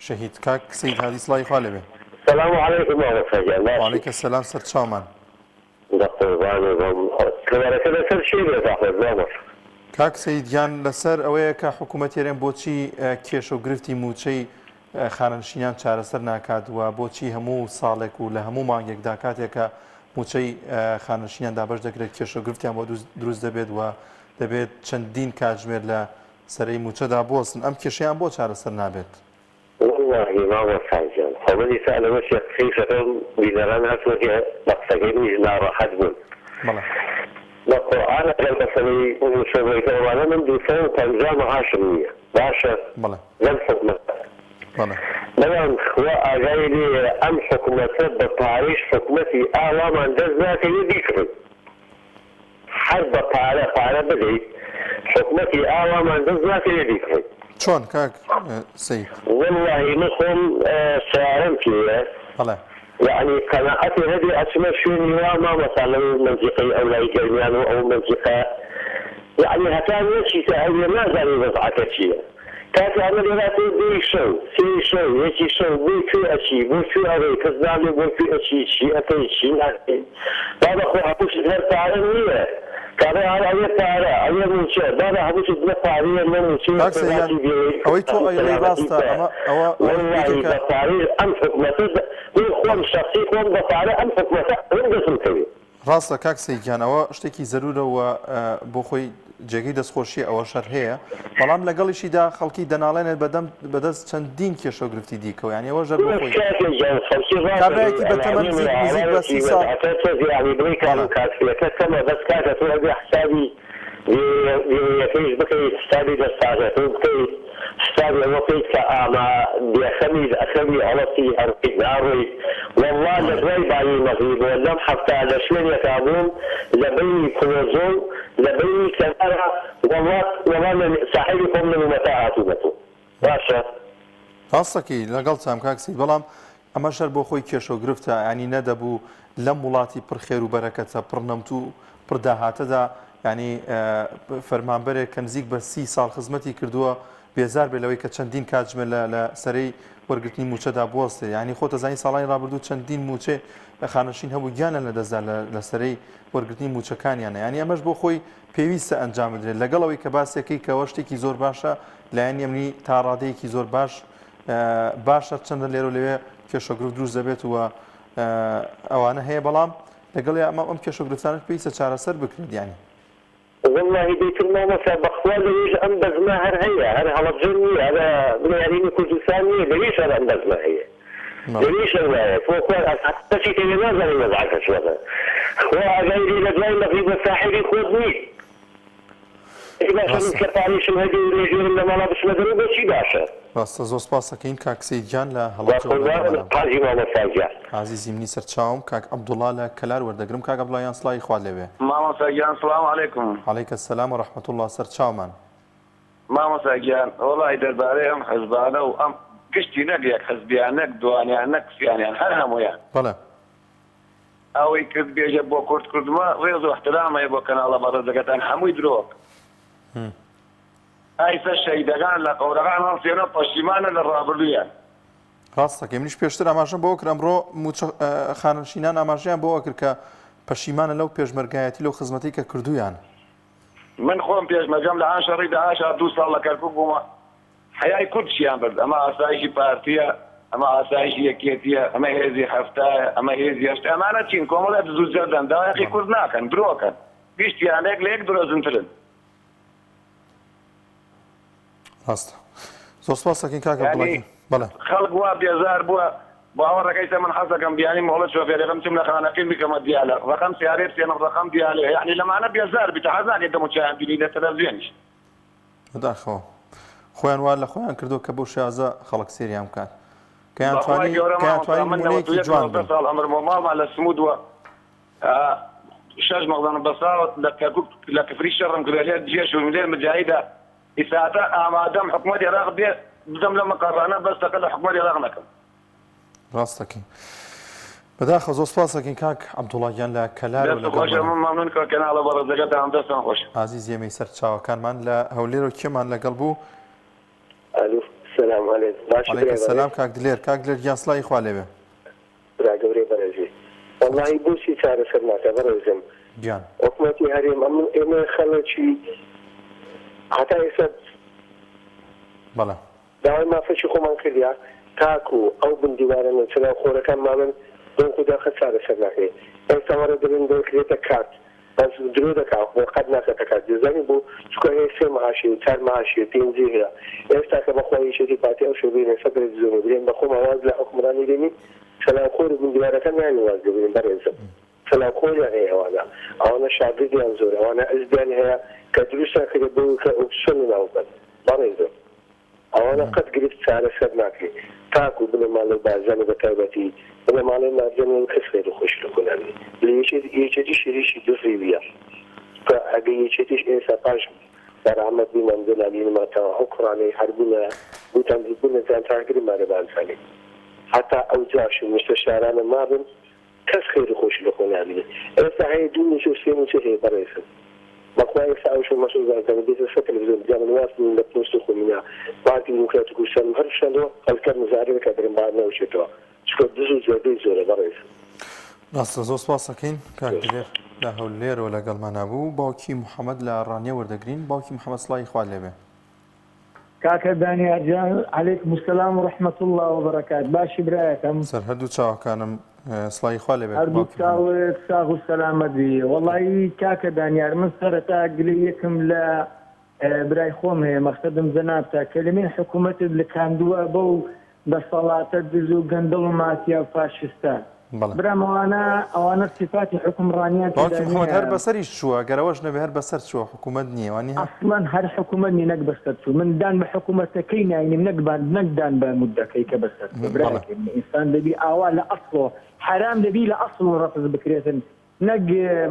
شەهید کاک سەید هادی سڵاوی خوا لێبێ. سلام علیکم مامۆستا گیان باشی. وعلیک السلام سەرچاومان. بەقوربانی بم کەمەرەکە لەسەر چیە بێ زەحمەت مامۆستا. کاک سەید گیان لەسەر ئەوەیە کە حکوومەتی هەرێم بۆچی کێشە و گرفتی مووچەی خانەنشینان چارەسەر ناکات و بۆچی هەموو ساڵێک و لە هەموو مانگێکدا کاتێک کە مووچەی خانەنشینان دابەش دەکرێت کێشە و گرفتیان بۆ دروست دەبێت و دەبێت چەندین کاتژمێر لە سەرەی مووچەدا بوەستن ئەم کێشەیان بۆ چارەسەر نابێت؟ وەڵاهی مامۆستا گیان خۆ من ئیستا لەوە چیە قسەیش ئەکەم بینەران هەست وەکێ بە قسەکەی منیش ناڕەحەت بوون بەڵێ. بە قورعان ئەگەر مەسەلەی مووچە بۆیتە ئەوانە من 250 معاشم نیە باشە بەڵێ. لەم حکومەتە بەڵێ. بەڵام خوا ئاگای لێیە ئەم حکومەتە بە پارەیش حکومەتی ئاوامان دەست ناکەوێ بیکڕین. هەر بە پارە پارە بدەیت حکومەتی ئاوامان دەست ناکەوێ بیکڕین. چۆن کاک سەید؟ وەڵاهی من خۆم سەیارەم پێیە بەڵێ. یەعنی قەناعەتێ هەبێ ئەچمە شوێنی وا مامۆستا لەو مەنتیقەی ئەولای گەرمیان و ئەو مەنتیقە یەعنی هەتا نەچیتە ئەوێ نازانی وەزعەکە چیە. کاکە ئەمە لێرا تۆ دووی شەو سێی شەو یەکی شەو بۆ کوێ ئەچی بۆ کوێ ئەڕۆی کەس ناڵێ بۆ کوێ ئەچی چی ئەکەی چی ناکەی بابە خۆ هەموو شت هەر پارە نییە کابرا هەر ئەڵێ پارە ئەڵێ مووچە بابە هەموو شت نە پارەیە نە مووچەیە کاک تۆ سەیدان باسی بێوەیی ئەوەی تۆ کوردستان و ئەیڵێی سەلامەتی ڕاستە بکە ئەمە ئەوە ئەوە وەڵڵاهی یەکێکە بە پارەی ئەم حکومەتە من خۆم بەڵێ. شەخسی خۆم بە پارە ئەم حکومەتە ئەوم دەستم کەوێ. ڕاستە کاک سەید گیان ئەوە شتێکی زەرورە و بۆ خۆی جێگەی دەستخۆشیە ئەوەش هەر هەیە بەڵام لەگەڵیشیدا خەڵکی دەناڵێنێت بەدەم بەدەست چەندین کێشە و گرفتی دیکەوە یانی ئەوەش هەر بۆ خۆی کاکە گیان خەڵکی ڕاست کابرایەکی بە تەمەن ئەلانی نزیک نزیک بە مراعاتی 30 ساڵ وەزعەکە تۆز یانی بڵێی کار بەڵێ و کاسبیەکە کەمە بەس کاکە تۆ ئەبێ حسابی بێوەیەکەیش بکەیت حسابی دەستاغەکەی بکەیت حسابی ئەوە بکەیت کە ئاما بێخەمیت ئەخەوی هەڵەسی ئەڕۆیت ناڕۆیت وەڵڵا لە بەڵێ دوای بانگی مەغریبەوە لەم هەفتە لە شوێنێکا بووم لە بەینی کوڵۆجۆ و لە بەینی کەلارا وەڵڵا وەڵا لە ساحێبی خۆم نەبوومە تا هاتوومەتەوە باشە. ڕاستەکەی لەگەڵتام کاک سەید بەڵام ئەمەش هەر بۆ خۆی کێشەو گرفتە یانی نەدەبوو لەم وڵاتی پڕ خێرو بەرەکەتە پڕ نەمت و پڕ داهاتەدا یانی فەرمانبەرێک کە نزیک بە سی ساڵ خزمەتی کردووە بێزار بێ لەوەی کە چەندین کاتژمێر لە لە سەرەی وەرگرتنی مووچەدا بوەستێ یانی خۆت ئەزانی ساڵانی ڕابردوو چەندین مووچەی خانەنشین هەبوو گیانیان لەدەستدا لە لە سەرەی وەرگرتنی مووچەکانیانە یانی ئەمەش بۆ خۆی پێویستە ئەنجام بدرێت لەگەڵ ئەوەی کە باسێکەی کەەوە شتێکی زۆر باشە لایەنی ئەمنی تا ڕادەیەکی زۆر باش باشە چەندە لێرە و لەوێ کێشەگرفت دروست دەبێت و ئەوانە هەیە بەڵام لەگەڵ ئەمە ئەم کێشەگرفتانش پێویستە چارەسەر بکرێت یانی. وەڵاهی بەیتر مامۆستا بەخوا لەوێش ئەم بەزمە هەر هەیە هەر هەڵەبجە نییە هەر بڵێ هەرێمی کوردستان نییە لەوێش هەر ئەم بەزمە هەیە لەوێش هەر وایە تۆ خوا بەچیتە لێ نازانی وەزعەکە چۆنە خوا ئاگای لێ لە دوای مەغریبە ساحێبی خۆت نیت. ئەی باشە من ڕاستە. کە پارەیشم هەبێ و لێژێرم لە ماڵا بچمە دەرەوە بۆچی باشە؟ ڕاستە زۆر سپاس ئەکەین کاک سەید گیان لە هەڵەبجەوە بەقوربانت لەگەڵمانە. حاجی مامۆستا گیان. ئازیزی منی سەرچاوم کاک عەبدوڵا لە کەلار وەردەگرم کاک عەبدوڵا یان سڵاوی خوات لێبێ. مامۆستا گیان سڵاو علیکم. علیک السلام و رحمە اللە سەرچاومان. مامۆستا گیان وەڵاهی دەربارەی ئەم حزبانە و ئەم گشتی نەک یەک حزبیان نەک دوانیان نەک سیانیان هەر هەموویان. بەڵێ. ئەوەی کرد بێژە بۆ کورد کردمە ڕێز و احترام هەیە بۆ کەناڵە بەڕێزەکەتان هەمووی درۆک ئایسە شەهیدەکان لە قەورەکان هەڵسێنەوە پەشیمانە لە ڕابردوویان. ڕاست دەکەی منیش پێشتر ئاماژەم بەوە کرد ئەمڕۆ مووچە خانەنشینان ئاماژەیان بەوە کرد کە پەشیمانە لەو پێشمەرگایەتی لەو خزمەتەی کە کردوویانە. من خۆم پێشمەرگەم لە ئان شەڕی داعشا دوو ساڵ لە کەرکوک بوومە حەیای کورد چیان برد ئەمە ئاسایشی پارتیە ئەمە ئاسایشی یەکێتیە ئەمە هێزی حەفتایە ئەمە هێزی هەشت ئەمانە چین کۆمەڵێ دزو جەردەن داوای حەقی کورد ناکەن درۆکەن گشتیان یەک لە یەک درۆزنترن. ڕاستە زۆر سپاس دەکەین کاک عەبدوڵا یانی گیان بەڵێ. خەڵک وا بێزار بووە باوەڕەکەی سە من حەزەکەم بیانی مۆڵەت شۆفێرەکەم بچم لە خانەقین بکەمە دیالە ڕەقەم سیارەی بسێنم ڕەقەم دیالە یانی لەمانە بێزار بیت حەز ناکەی دەم و چاویان بینی لە تەلەفزیۆنیش. بەداخەوە خۆیان وا لە خۆیان کردووە کە بەو شێوازە خەڵک سێریان بکات کەیان بەخوای توانی گەورە کەیان مامۆستا توانی من نمونەیەکی 91 جوان 19 بن. ساڵ عەمرمە ماڵمان لە سمودوە شەش مەخزەنم بەساوە لە کەرکوک لە کفری شەڕم کردوە لێر جێش و لێر مجاهیدە ئیساتە ئامادەم حکومەتی عێراق بێ بدەم لەم مقەڕانە بەس تەقە لە حکومەتی عێراق نەکەم. ڕاست دەکەی. بەداخەوە زۆر سپاس دەکەین کاک عەبدوڵا گیان لە کەلارەوە دەست خۆش لەگەڵمانە. من مەمنون کە کەناڵە بەڕێزەکەتان دەستان خۆش. ئازیز ئێمەی سەر چاوەکانمان لە هەولێرەوە کێمان لەگەڵ بوو؟ ئەلو سلام علیکم باشی علیک برای سلام بەڕێز کاک دلێر کاک دلێر گیان سڵاوی خوا لێبێ. برا گەورەی بەڕێزی وەڵاهی بۆچی چارەسەر ناکا بەڕێزم گیان. حکومەتی هەرێم ئەمن ئێمە خەڵکی هەتا ئێستا بەڵێ. داوای مافەکی خۆمان کردیا تاکو ئەو بن دیوارەنە چراو خۆرەکان ماون بۆ خودا قەت چارەسەر ناکرێ ئێستا وەرە دەبن دەکرێتە کارت بەس درۆ دەکا خۆ قەت ناکاتە کارت دەزانی بۆ چونکە هەیە سێ معاشی و چار معاشی و پێنجی هەیە ئێستا کە بەخوا یەکێتی پارتی ئەو شەو بێنە سەر تەلەفزیۆن و برێن بەخۆمان واز لە حوکمڕانی دێنین سەلاو خۆر و بن دیوارەکان نایەن واز لێ بێنین بەڕێزم سەلاو خۆریان هەیە ئەوانە ئەوانە شاگردیان زۆرە ئەوانە حزبیان هەیە کە دروستیان کردە بۆ کە ئۆپسیۆن لەناو بەن بەڕێزم ئەوانە قەت گرفت چارەسەر ناکرێ تاکو بنەماڵەی بارزانی بەتایبەتی بنەماڵەی مارزانی و کەس خێرو خۆشی لە خۆ نابینێ لە یەکێتی یەکێتی شەریکی دزیویە چونکە ئەگەر یەکێتیش ئێستا پاش بەرامەت بی مام جەلالی نماتەوە ئەو کوڕانەی هەر بونە بوتان بونە جانتاگری مارە بارزانی هەتا ئەو جاش و مستەشارانە مابن کەس خێر و خۆشی لە خۆ نابینێ ئێستا هەیە دوو موچە و سێ موچە هەیە بەڕێزم بەخوا ئێستا ئەوشەو مەسعود بارزانی بێتە سەر تەلەفزیۆن بجا من واز بینیم لە پۆست و خۆمینا پارتی دیموکراتی کوردستانم هەر پیشاندەوە خەڵکە مزارە دەکات دەرم با نەوچێتەوە چونکە دز و جەردەی زۆرە بەڕێزم. ڕاستە زۆر سپاس ئەکەین کاک دلێر لە هەولێرەوە لەگەڵمانا بوو باوکی محەمەد لە ڕانیە وەردەگرین باوکی محەمەد سڵاوی خوات لێبێ. کاکە دانیار جان علیکم السلام و رحمە اللە و بەرەکات باشی برایەکەم. سەر هەردوو چاوەکانم سڵاوی خوا لێبێت هەردوو باوکی محمد. چاوت ساغ و سەلامەت بی. وەڵایی کاکە دانیار من سەرەتا گلەییەکم لە برای خۆم هەیە مەخسەدم جەنابتە کەلمەی حکومەتت لکاندووە بەو دەسەڵاتە دز و گەندەڵ و مافیا و فاشیستە. بەڵێ. برام ئەوانە ئەوانە سیفاتی حوکمڕانیان تێدا باوکی محمد نییە. هەر بەسەریش چووە گەر ئەوەش نەبێ هەر بەسەر چووە حکوومەت نییە وانیه؟ ئەسڵەن هەر حکوومەت نییە نەک بەسەر چوو من دان بە حکوومەتەکەی ناینم نەک بان نەک دان بە مودەکەی کە بەسەر چووە بەڵێ. براکەی من ئینسان دەبی ئاوا لە ئەسڵۆ حەرام دەبی لە ئەسڵۆ ڕەفز بکرێتن نەک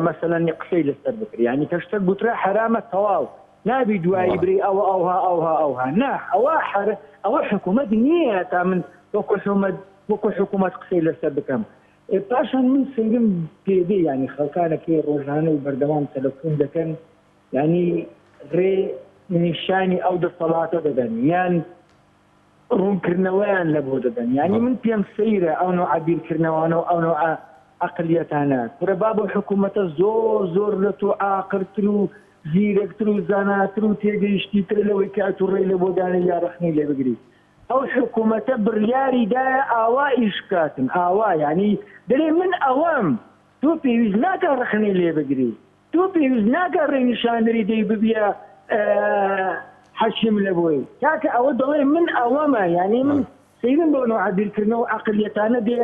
مەسەلەن قسەی لەسەر بکرێ یانی کە شتەک گوترا حەرامە تەواو نابی دوایی بەڵێ. برێی ئەوە ئەوها ئەوها ئەوها نا ئەوە حەر ئەوە حکومەت نییە تا من وەکو حومەت وەکو حکومەت قسەی لەسەر بکەم پاشان من سەیرم پێدێ یانی خەڵکانەکەی ڕۆژانە و بەردەوام تەلەفون دەکەن یانی ڕێ نیشانی ئەو دەسەڵاتە دەدەن یان ڕوونکردنەوەیان لە بۆ دەدەن یانی من پێم سەیرە ئەو نوعە بیرکردنەوانە و ئەو نوعە عەقلیەتانە کورە بابە حکومەتە زۆر زۆر لە تۆ عاقلتر و زیرەکتر و زاناتر و تێگەیشتیترە لەوەی کە ئەتوو ڕێی لە بۆ دانێی یا ڕەخنەی لێ بگری ئەو حکومەتە بڕیاری دایە ئاوا ئیش بکاتن ئاوا یانی دەرێ من ئەوەم تۆ پێویست ناکا ڕەخنەی لێ بگری تۆ پێویست ناکا ڕێ نیشاندەری دەی ببیە حەکیم لە بۆی کاکە ئەوە دەڵێ من ئەوەمە یانی من سەیرم بەو نوعە بیرکردنەوە عەقلیەتانە دێ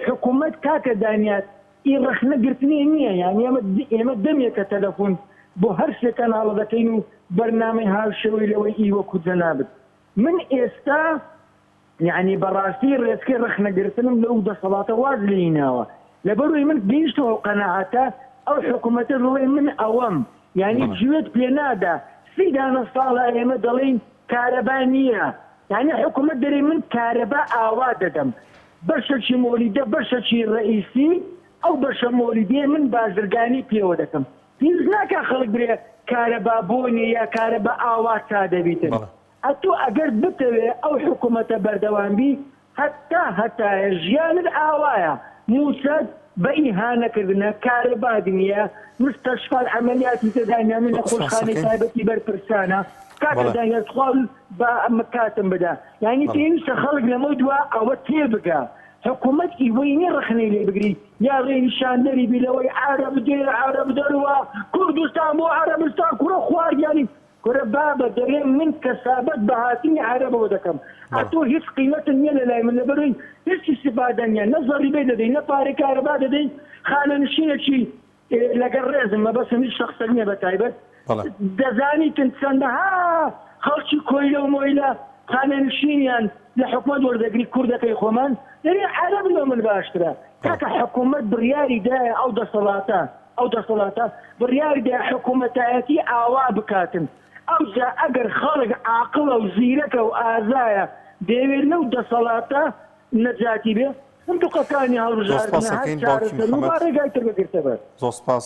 حکومەت کاکە دانیار ئی ڕەخنە گرتنێ نییە یانی ئێمە ئێمە دەمێکە تەلەفۆن بۆ هەر سێ کەناڵە دەکەین و بەرنامەی هاوشێوەی لەوەی ئی وەکو جەنابت من ئێستا یەعنی بەڕاستی ڕێچکەی ڕەخنەگرتنم لەو دەسەڵاتە واز لێی ناوە لەبەروەی من گەیشتمە ئەو قەناعەتە ئەو حکومەتە دەڵێ من ئەوەم یەعنی گوێت پێ نادا سی دانە ساڵە ئێمە دەڵێین کارەبا نییە یەعنی حکومەت دەرێ من کارەبا ئاوا دەدەم بەشەکی مۆلیدە بەشەکی ڕەئیسی ئەو بەشە مۆلیدەیە من بازرگانی پێوە دەکەم پێویست ناکا خەڵک برێ کارەبا بۆ نییە یا کارەبا ئاوا تا دەبیتن ئەتۆ ئەگەر بتەوێ ئەو حکومەتە بەردەوام بی هەتا هەتایە ژیانت ئاوایە موچەت بە ئیهانەکردنە، کارەبات نییە، مستەشفات عەمەلیاتی تێدا نییە، من زۆر سپاس نەخۆشخانەی دەکەین. تایبەتی بەرپرسانە. کاکە بەڵێ. دانیال تخوا با کاتم بدە. یانی بەڵێ. پێویستە خەڵک لەمەو دوا ئەوە تێبگا. حکومەت ئیوەی نییە ڕەخنەی لێ بگری یا ڕێنیشاندەری بی لەوەی عەرەب دێ عەرەب دەروا کوردستان بۆ عەرەبستان کوڕە خواردیانی کورە بابە دەرێم من کەسابەت بە هاتنی عەرەبەوە دەکەم ئەتۆ هیچ قیمەتت نیە لەلای من لەبەرئەوەی هیچ ئیستیفادە نیە نە زەڕیبەی دەدەی نە پارەی کارەبا دەدەی خانەنشینێکی لەگەڵ ڕێزم مەبەستم هیچ شەخسێک نیە بە تایبەت دەزانیتن چەندەها خەڵکی کۆیلە و مۆیلە خانەنشینیان لە حکومەت وەردەگری کوردەکەی خۆمان دەرێ عەرەب لۆ من باشترە کاکە حکومەت بڕیاری دایە ئەو دەسەڵاتە ئەو دەسەڵاتە بڕیاری دایە حکومەتایەتی ئاوا بکاتن ئەوجا ئەگەر خەڵک عاقڵە و زیرەکە و ئازایە دەیەوێت لەو دەسەڵاتە نەجاتی بێ سندوقەکانی زۆر هەڵبژاردنە سپاس هەر ئەکەین باوکی چارەسەر و با محەمەد. ڕێگای تر بگرتە بەر. زۆر سپاس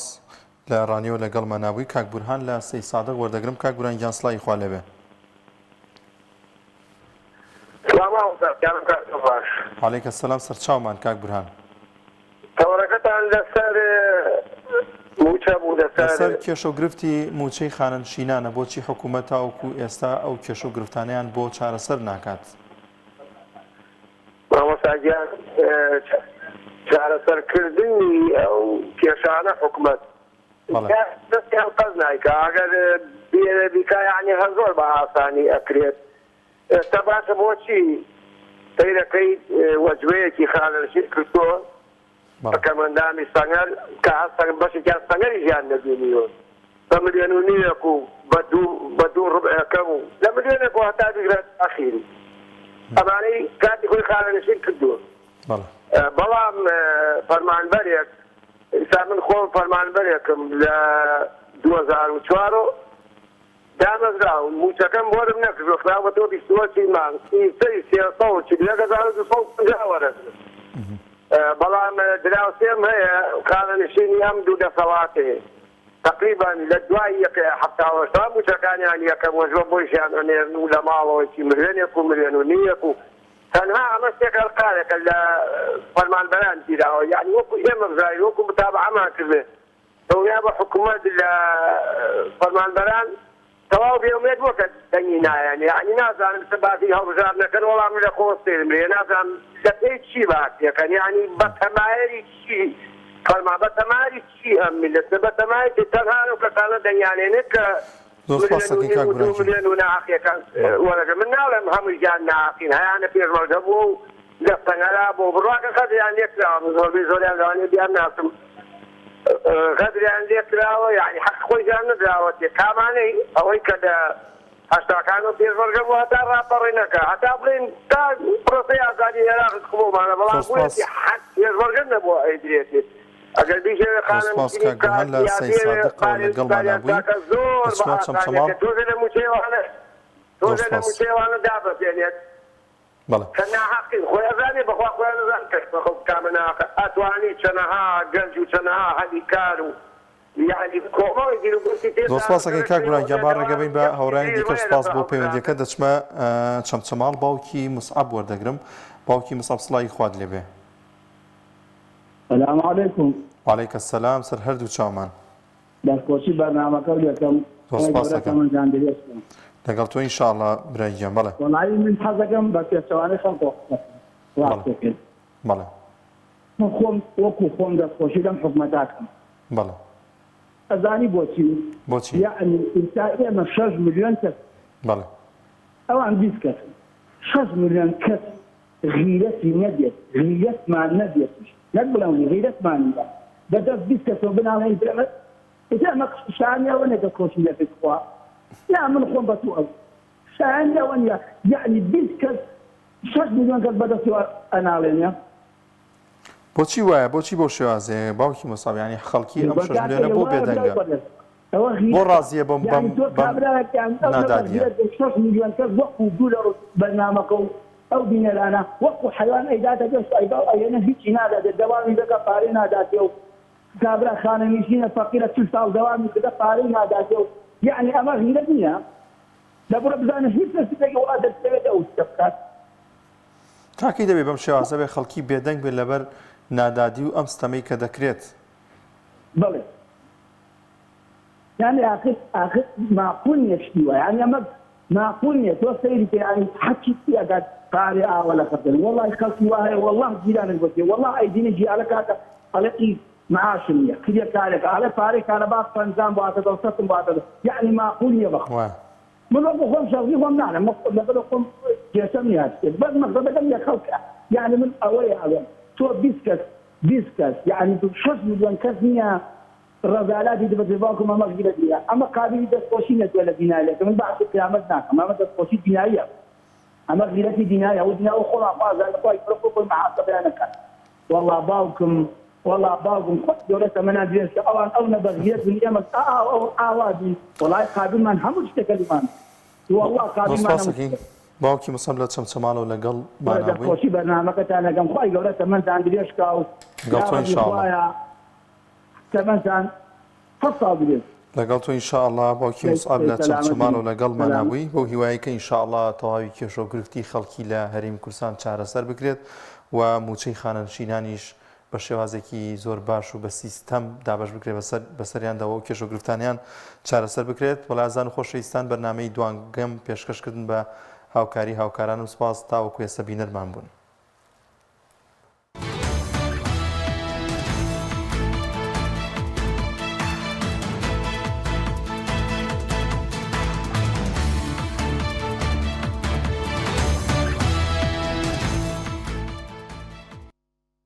لە ڕانیەوە لەگەڵمانا بووی. کاک بورهان لە سەیدسادق وەردەگرم. کاک بورهان گیان سڵاوی خوا لێبێ. سڵاو مامۆستا گیانم کاتتان باش. وعلیک السلام سەرچاومان کاک بورهان. تەوەرەکەتان لەسەر مووچە بوو لەسەر. لەسەر کێشەو گرفتی مووچەی خانەنشینانە بۆچی حکوومەت تاوەکو ئێستا ئەو کێشەو گرفتانەیان بۆ چارەسەر ناکات؟ مامۆستا گیان چارەسەرکردنی ئەو کێشانە حکومەت دەستیان قەز نایکا ئەگەر بیەوێ بیکا یانی هەر زۆر بە ئاسانی ئەکرێت ئێستا باشە بۆچی سەیرەکەی وەجبەیەکی خانەنشین کردووە بە کەمئەندامی سەنگەر کە هەر سەنگ بەشێکیان سەنگەریشیان نەبینیوە بە ملیۆن و نیوێک و بە دوو بە دوو ڕبعێکەم و لە ملیۆنێک و هەتا بیگرە ئەخیری ئەمانەی کاتی خۆی خانەنشین کردووە بەڵام فەرمانبەرێک ئیستا من خۆم فەرمانبەرێکم لە 2004 دامەزراوم مووچەکەم بۆرم نەکردووە خراوەتەوە 21 مانگ ئیسەی 341 250 وەرەگرم بەڵام دراوسێم هەیە خانەنشینی ئەم دوو دەسەڵاتەیە تەقریبەن لە دوای یەکە حەفتا و هەشتا مووچەکانیان یەکەم وەجبە بۆیشیان ئەنێرن و لە ماڵەوەی ملیۆنێک و ملیۆن و نیوێک و تەنها ئەمە شتێک هەرقارێکە لە فەرمانبەران گیراوە یانی وەکو ئێمە بزانین وەکو متابعەمان کردبێ دڵنیابە حکومەت لە فەرمانبەران تەواو بێ ئومێد بووە کە دەنگی نایەن یانی نازانم چ باسی هەڵبژاردنەکەن وەڵا من لە خۆوە سەیرم لێیە نازانم لە پێی چی باسیەکەن یانی بە تەمایەری چی فەرمان بە تەماری چی ئەم میللەتە بە تەمای چی تەنها ئەو کەسانە دەنگیان هێنێت کە زۆر سپاس ملیۆن و دەکەین نیو کاک و دوو برای گیان. ملیۆن و ناحەقیەکان بەڵێ. وەرەگرن من ناڵێم هەموویان ناحەقین هەیانە پێشمەرگە بووە و لە سەنگەرا بووە بڕواکە غەدریان لێکراوە من زۆربەی زۆریان لەوانەیە بیانناسم غەدریان لێ کراوە یانی حەقی خۆیشیان نەدراوەتێ کامانەی ئەوەی کە لە هەشتاکانەوە پێشمەرگە بوو هەتا ڕاپەڕینەکە هەتا بڵێین تا پرۆسەی ئازادی عێراقیش قبوڵمانە بەڵام زۆر سپاس. بۆیەتی حەق پێشمەرگە نەبووە ئەیدرێتێ ئەگەر بیشەوێ زۆر خانە سپاس نشینی کاک بکات بورهان لە یا سەید بێوێ سادقەوە پارێ لەگەڵمانا کاریان بووی چاکە زۆر بە دەچمە ئاسانیە چەمچەماڵ. کە تۆزێ لە مووچەی ئەوانە زۆر تۆزێ لە سپاس. مووچەی ئەوانە دابەزێنێت بەڵێ. کە ناهەقین خۆی ئەزانێ بەخوا خۆیان ئەزانن کە خەڵک کامە ناهەقە ئەتوانی چەنەها گەنج و چەنەها هەلی کار و یانی کۆمەڵێک گیروگرفتی پێ زۆر سپاس چارەسەر ئەکەین کاک ئەکرێ بران و گیان با ڕێگە دەوام بەین بە یەک هاوڕێیانی فیکری دیکەش هەیە سپاس لەسەر بۆ پەیوەندیەکە هەڵبژاردن. دەچمە چەمچەماڵ باوکی موسعەب وەردەگرم باوکی موسعەب سڵاوی خوات لێ بێ. سلام علیکم. وعلیک السلام سەر هەردوو چاومان. دەستخۆشی بەرنامەکەو لێکەم زۆر خوای سپاست گەورە دەکەم. تەمەنتان درێژ کا. لەگەڵ تۆ ان شاء اللە برای گیان بەڵێ. وەڵایی من حەزەکەم بە پێچەوانەی خەڵکەوە قسە بکەم بەڵێ ڕاستەکەی. بەڵێ. من خۆم وەکو خۆم دەستخۆشی لەم حکومەتە ئەکەم. بەڵێ. ئەزانی بۆچی؟ بۆچی؟ یەعنی ئیستا ئێمە شەش ملیۆن کەسین. بەڵێ. ئەوان 20 کەسن. شەش ملیۆن کەس غیرەتی نەبێت، غیرەتمان نەبێتیش، نەک بڵێم غیرەتمان نییە، بە دەست 20 کەسەوە بناڵێین ئێمە ئیتر ئەمە شایانی ئەوە نییە دەستخۆشی لێ بکەی تخوا نا من خۆم بە تۆ ئەڵێم شایانی ئەوە نییە یەعنی 20 کەس شەش ملیۆن کەس بە دەستەوە ئەناڵێنێ. بۆچی وایە بۆچی بەو شێوازەیە باوکی موسعەب یانی خەڵکی ئەم شەش ملیۆنە بۆ بێدەنگە بۆ ڕازیە بەم بەم بەم نادادیە. ئەو بینەرانە وەکو حەیوان ئەیداتە دەست ئەیبا و ئەیەنە هیچی ناداتێ دەوامی دەکا پارەی ناداتێ و کابرا خانەنیشینە فەقیرە 40 ساڵ دەوامی کردە پارەی ناداتێ و یەعنی ئەمە غیرەت نییە دە بڕۆ بزانە هیچ نەسیبێکی وڵات دەتەوێت ئەو شتە بکات. تاکەی دەبێ بەم شێوازە بێ خەڵکی بێدەنگ بێت لەبەر. نادادی و ئەم ستەمەی کە دەکرێت. بەڵێ یانی ئاخر ئاخر ماقول نیە شتی وا یانی ئەمە ماقول نیە تۆ سەیری کە یانی حەچی چی ئەکات پارەی ئاوە لە خەتەر وەڵای خەڵکی وا هەیە وەڵا جیرانت بۆ تێ وەڵا ئەیبینی جیالە کاکە ئەڵێ ئی معاشم نیە کرێکارێکە ئەڵێ پارەی کارەبا پەنجام بۆ هاتە دەست سەتم بۆ هاتە دەست یانی ماقول نیە بەخوا وایە. من وەکو خۆم شەخسی خۆم ناڵێم من لەبەر خۆم کێشەم نیە هەر شتێک بەس مەقسەدەکەم لە خەڵکە یانی من ئەوەیە ئەڵێم تۆ 20 کەس 20 کەس یانی 6 ملیۆن کەس نیە ڕەزالاتی دبەجێ باوکم ئەمە غیرەت نیە ئەمە قابیلی دەستخۆشی نیە تۆ لە دینایەکە من بەعسی قیامەت ناکەم ئەمە دەستخۆشی دیناییە ئەمە غیرەتی دینایە ئەو دنیا ئەو خۆمان خوا ئەزانێ خوای گەورە خۆی خۆی محاسەبەیان ئەکات وەڵا باوکم وەڵا باوکم خوای گەورە تەمەنان درێژ کە ئەوان ئەو نە بەغیرەت بن ئێمە ئا ئەو ئاوا بین وەڵای قابیلمان هەموو شتێکە لمان وەڵا زۆر قابیلمان سپاس هەموو ئەکەین شتێک. باوکی مصعب لە چەمچەماڵەوە لەگەڵ بەڵێ مانا بووی. دەستخۆشی بەرنامەکەتان ئەکەم خوای گەورە تەمەنتان درێژ کا و لەگەڵ تۆ یاڕەبی ان شاء اللە. خوایە تەمەنتان سەد ساڵ درێژ. لەگەڵ تۆ ان شاء اللە باوکی مصعب لە سەلامەت چەمچەماڵەوە بی لەگەڵمانا سەلامەت. بووی بەو هیوایەی کە ان شاء اللە تەواوی کێشەو گرفتی خەڵکی لە هەرێمی کوردستان چارەسەر بکرێت و مووچەی خانەنشینانیش بە شێوازێکی زۆر باش و بە سیستەم دابەش بکرێت بەسەر بەسەریاندا و ئەو کێشەو گرفتانەیان چارەسەر بکرێت. وەڵا ئازیزان و خۆشەویستان بەرنامەی دوانگەم پێشکەش کردن بە هاوکاری هاوکارانم سوپاس تاوەکو ئێستا بینەرمان بوون.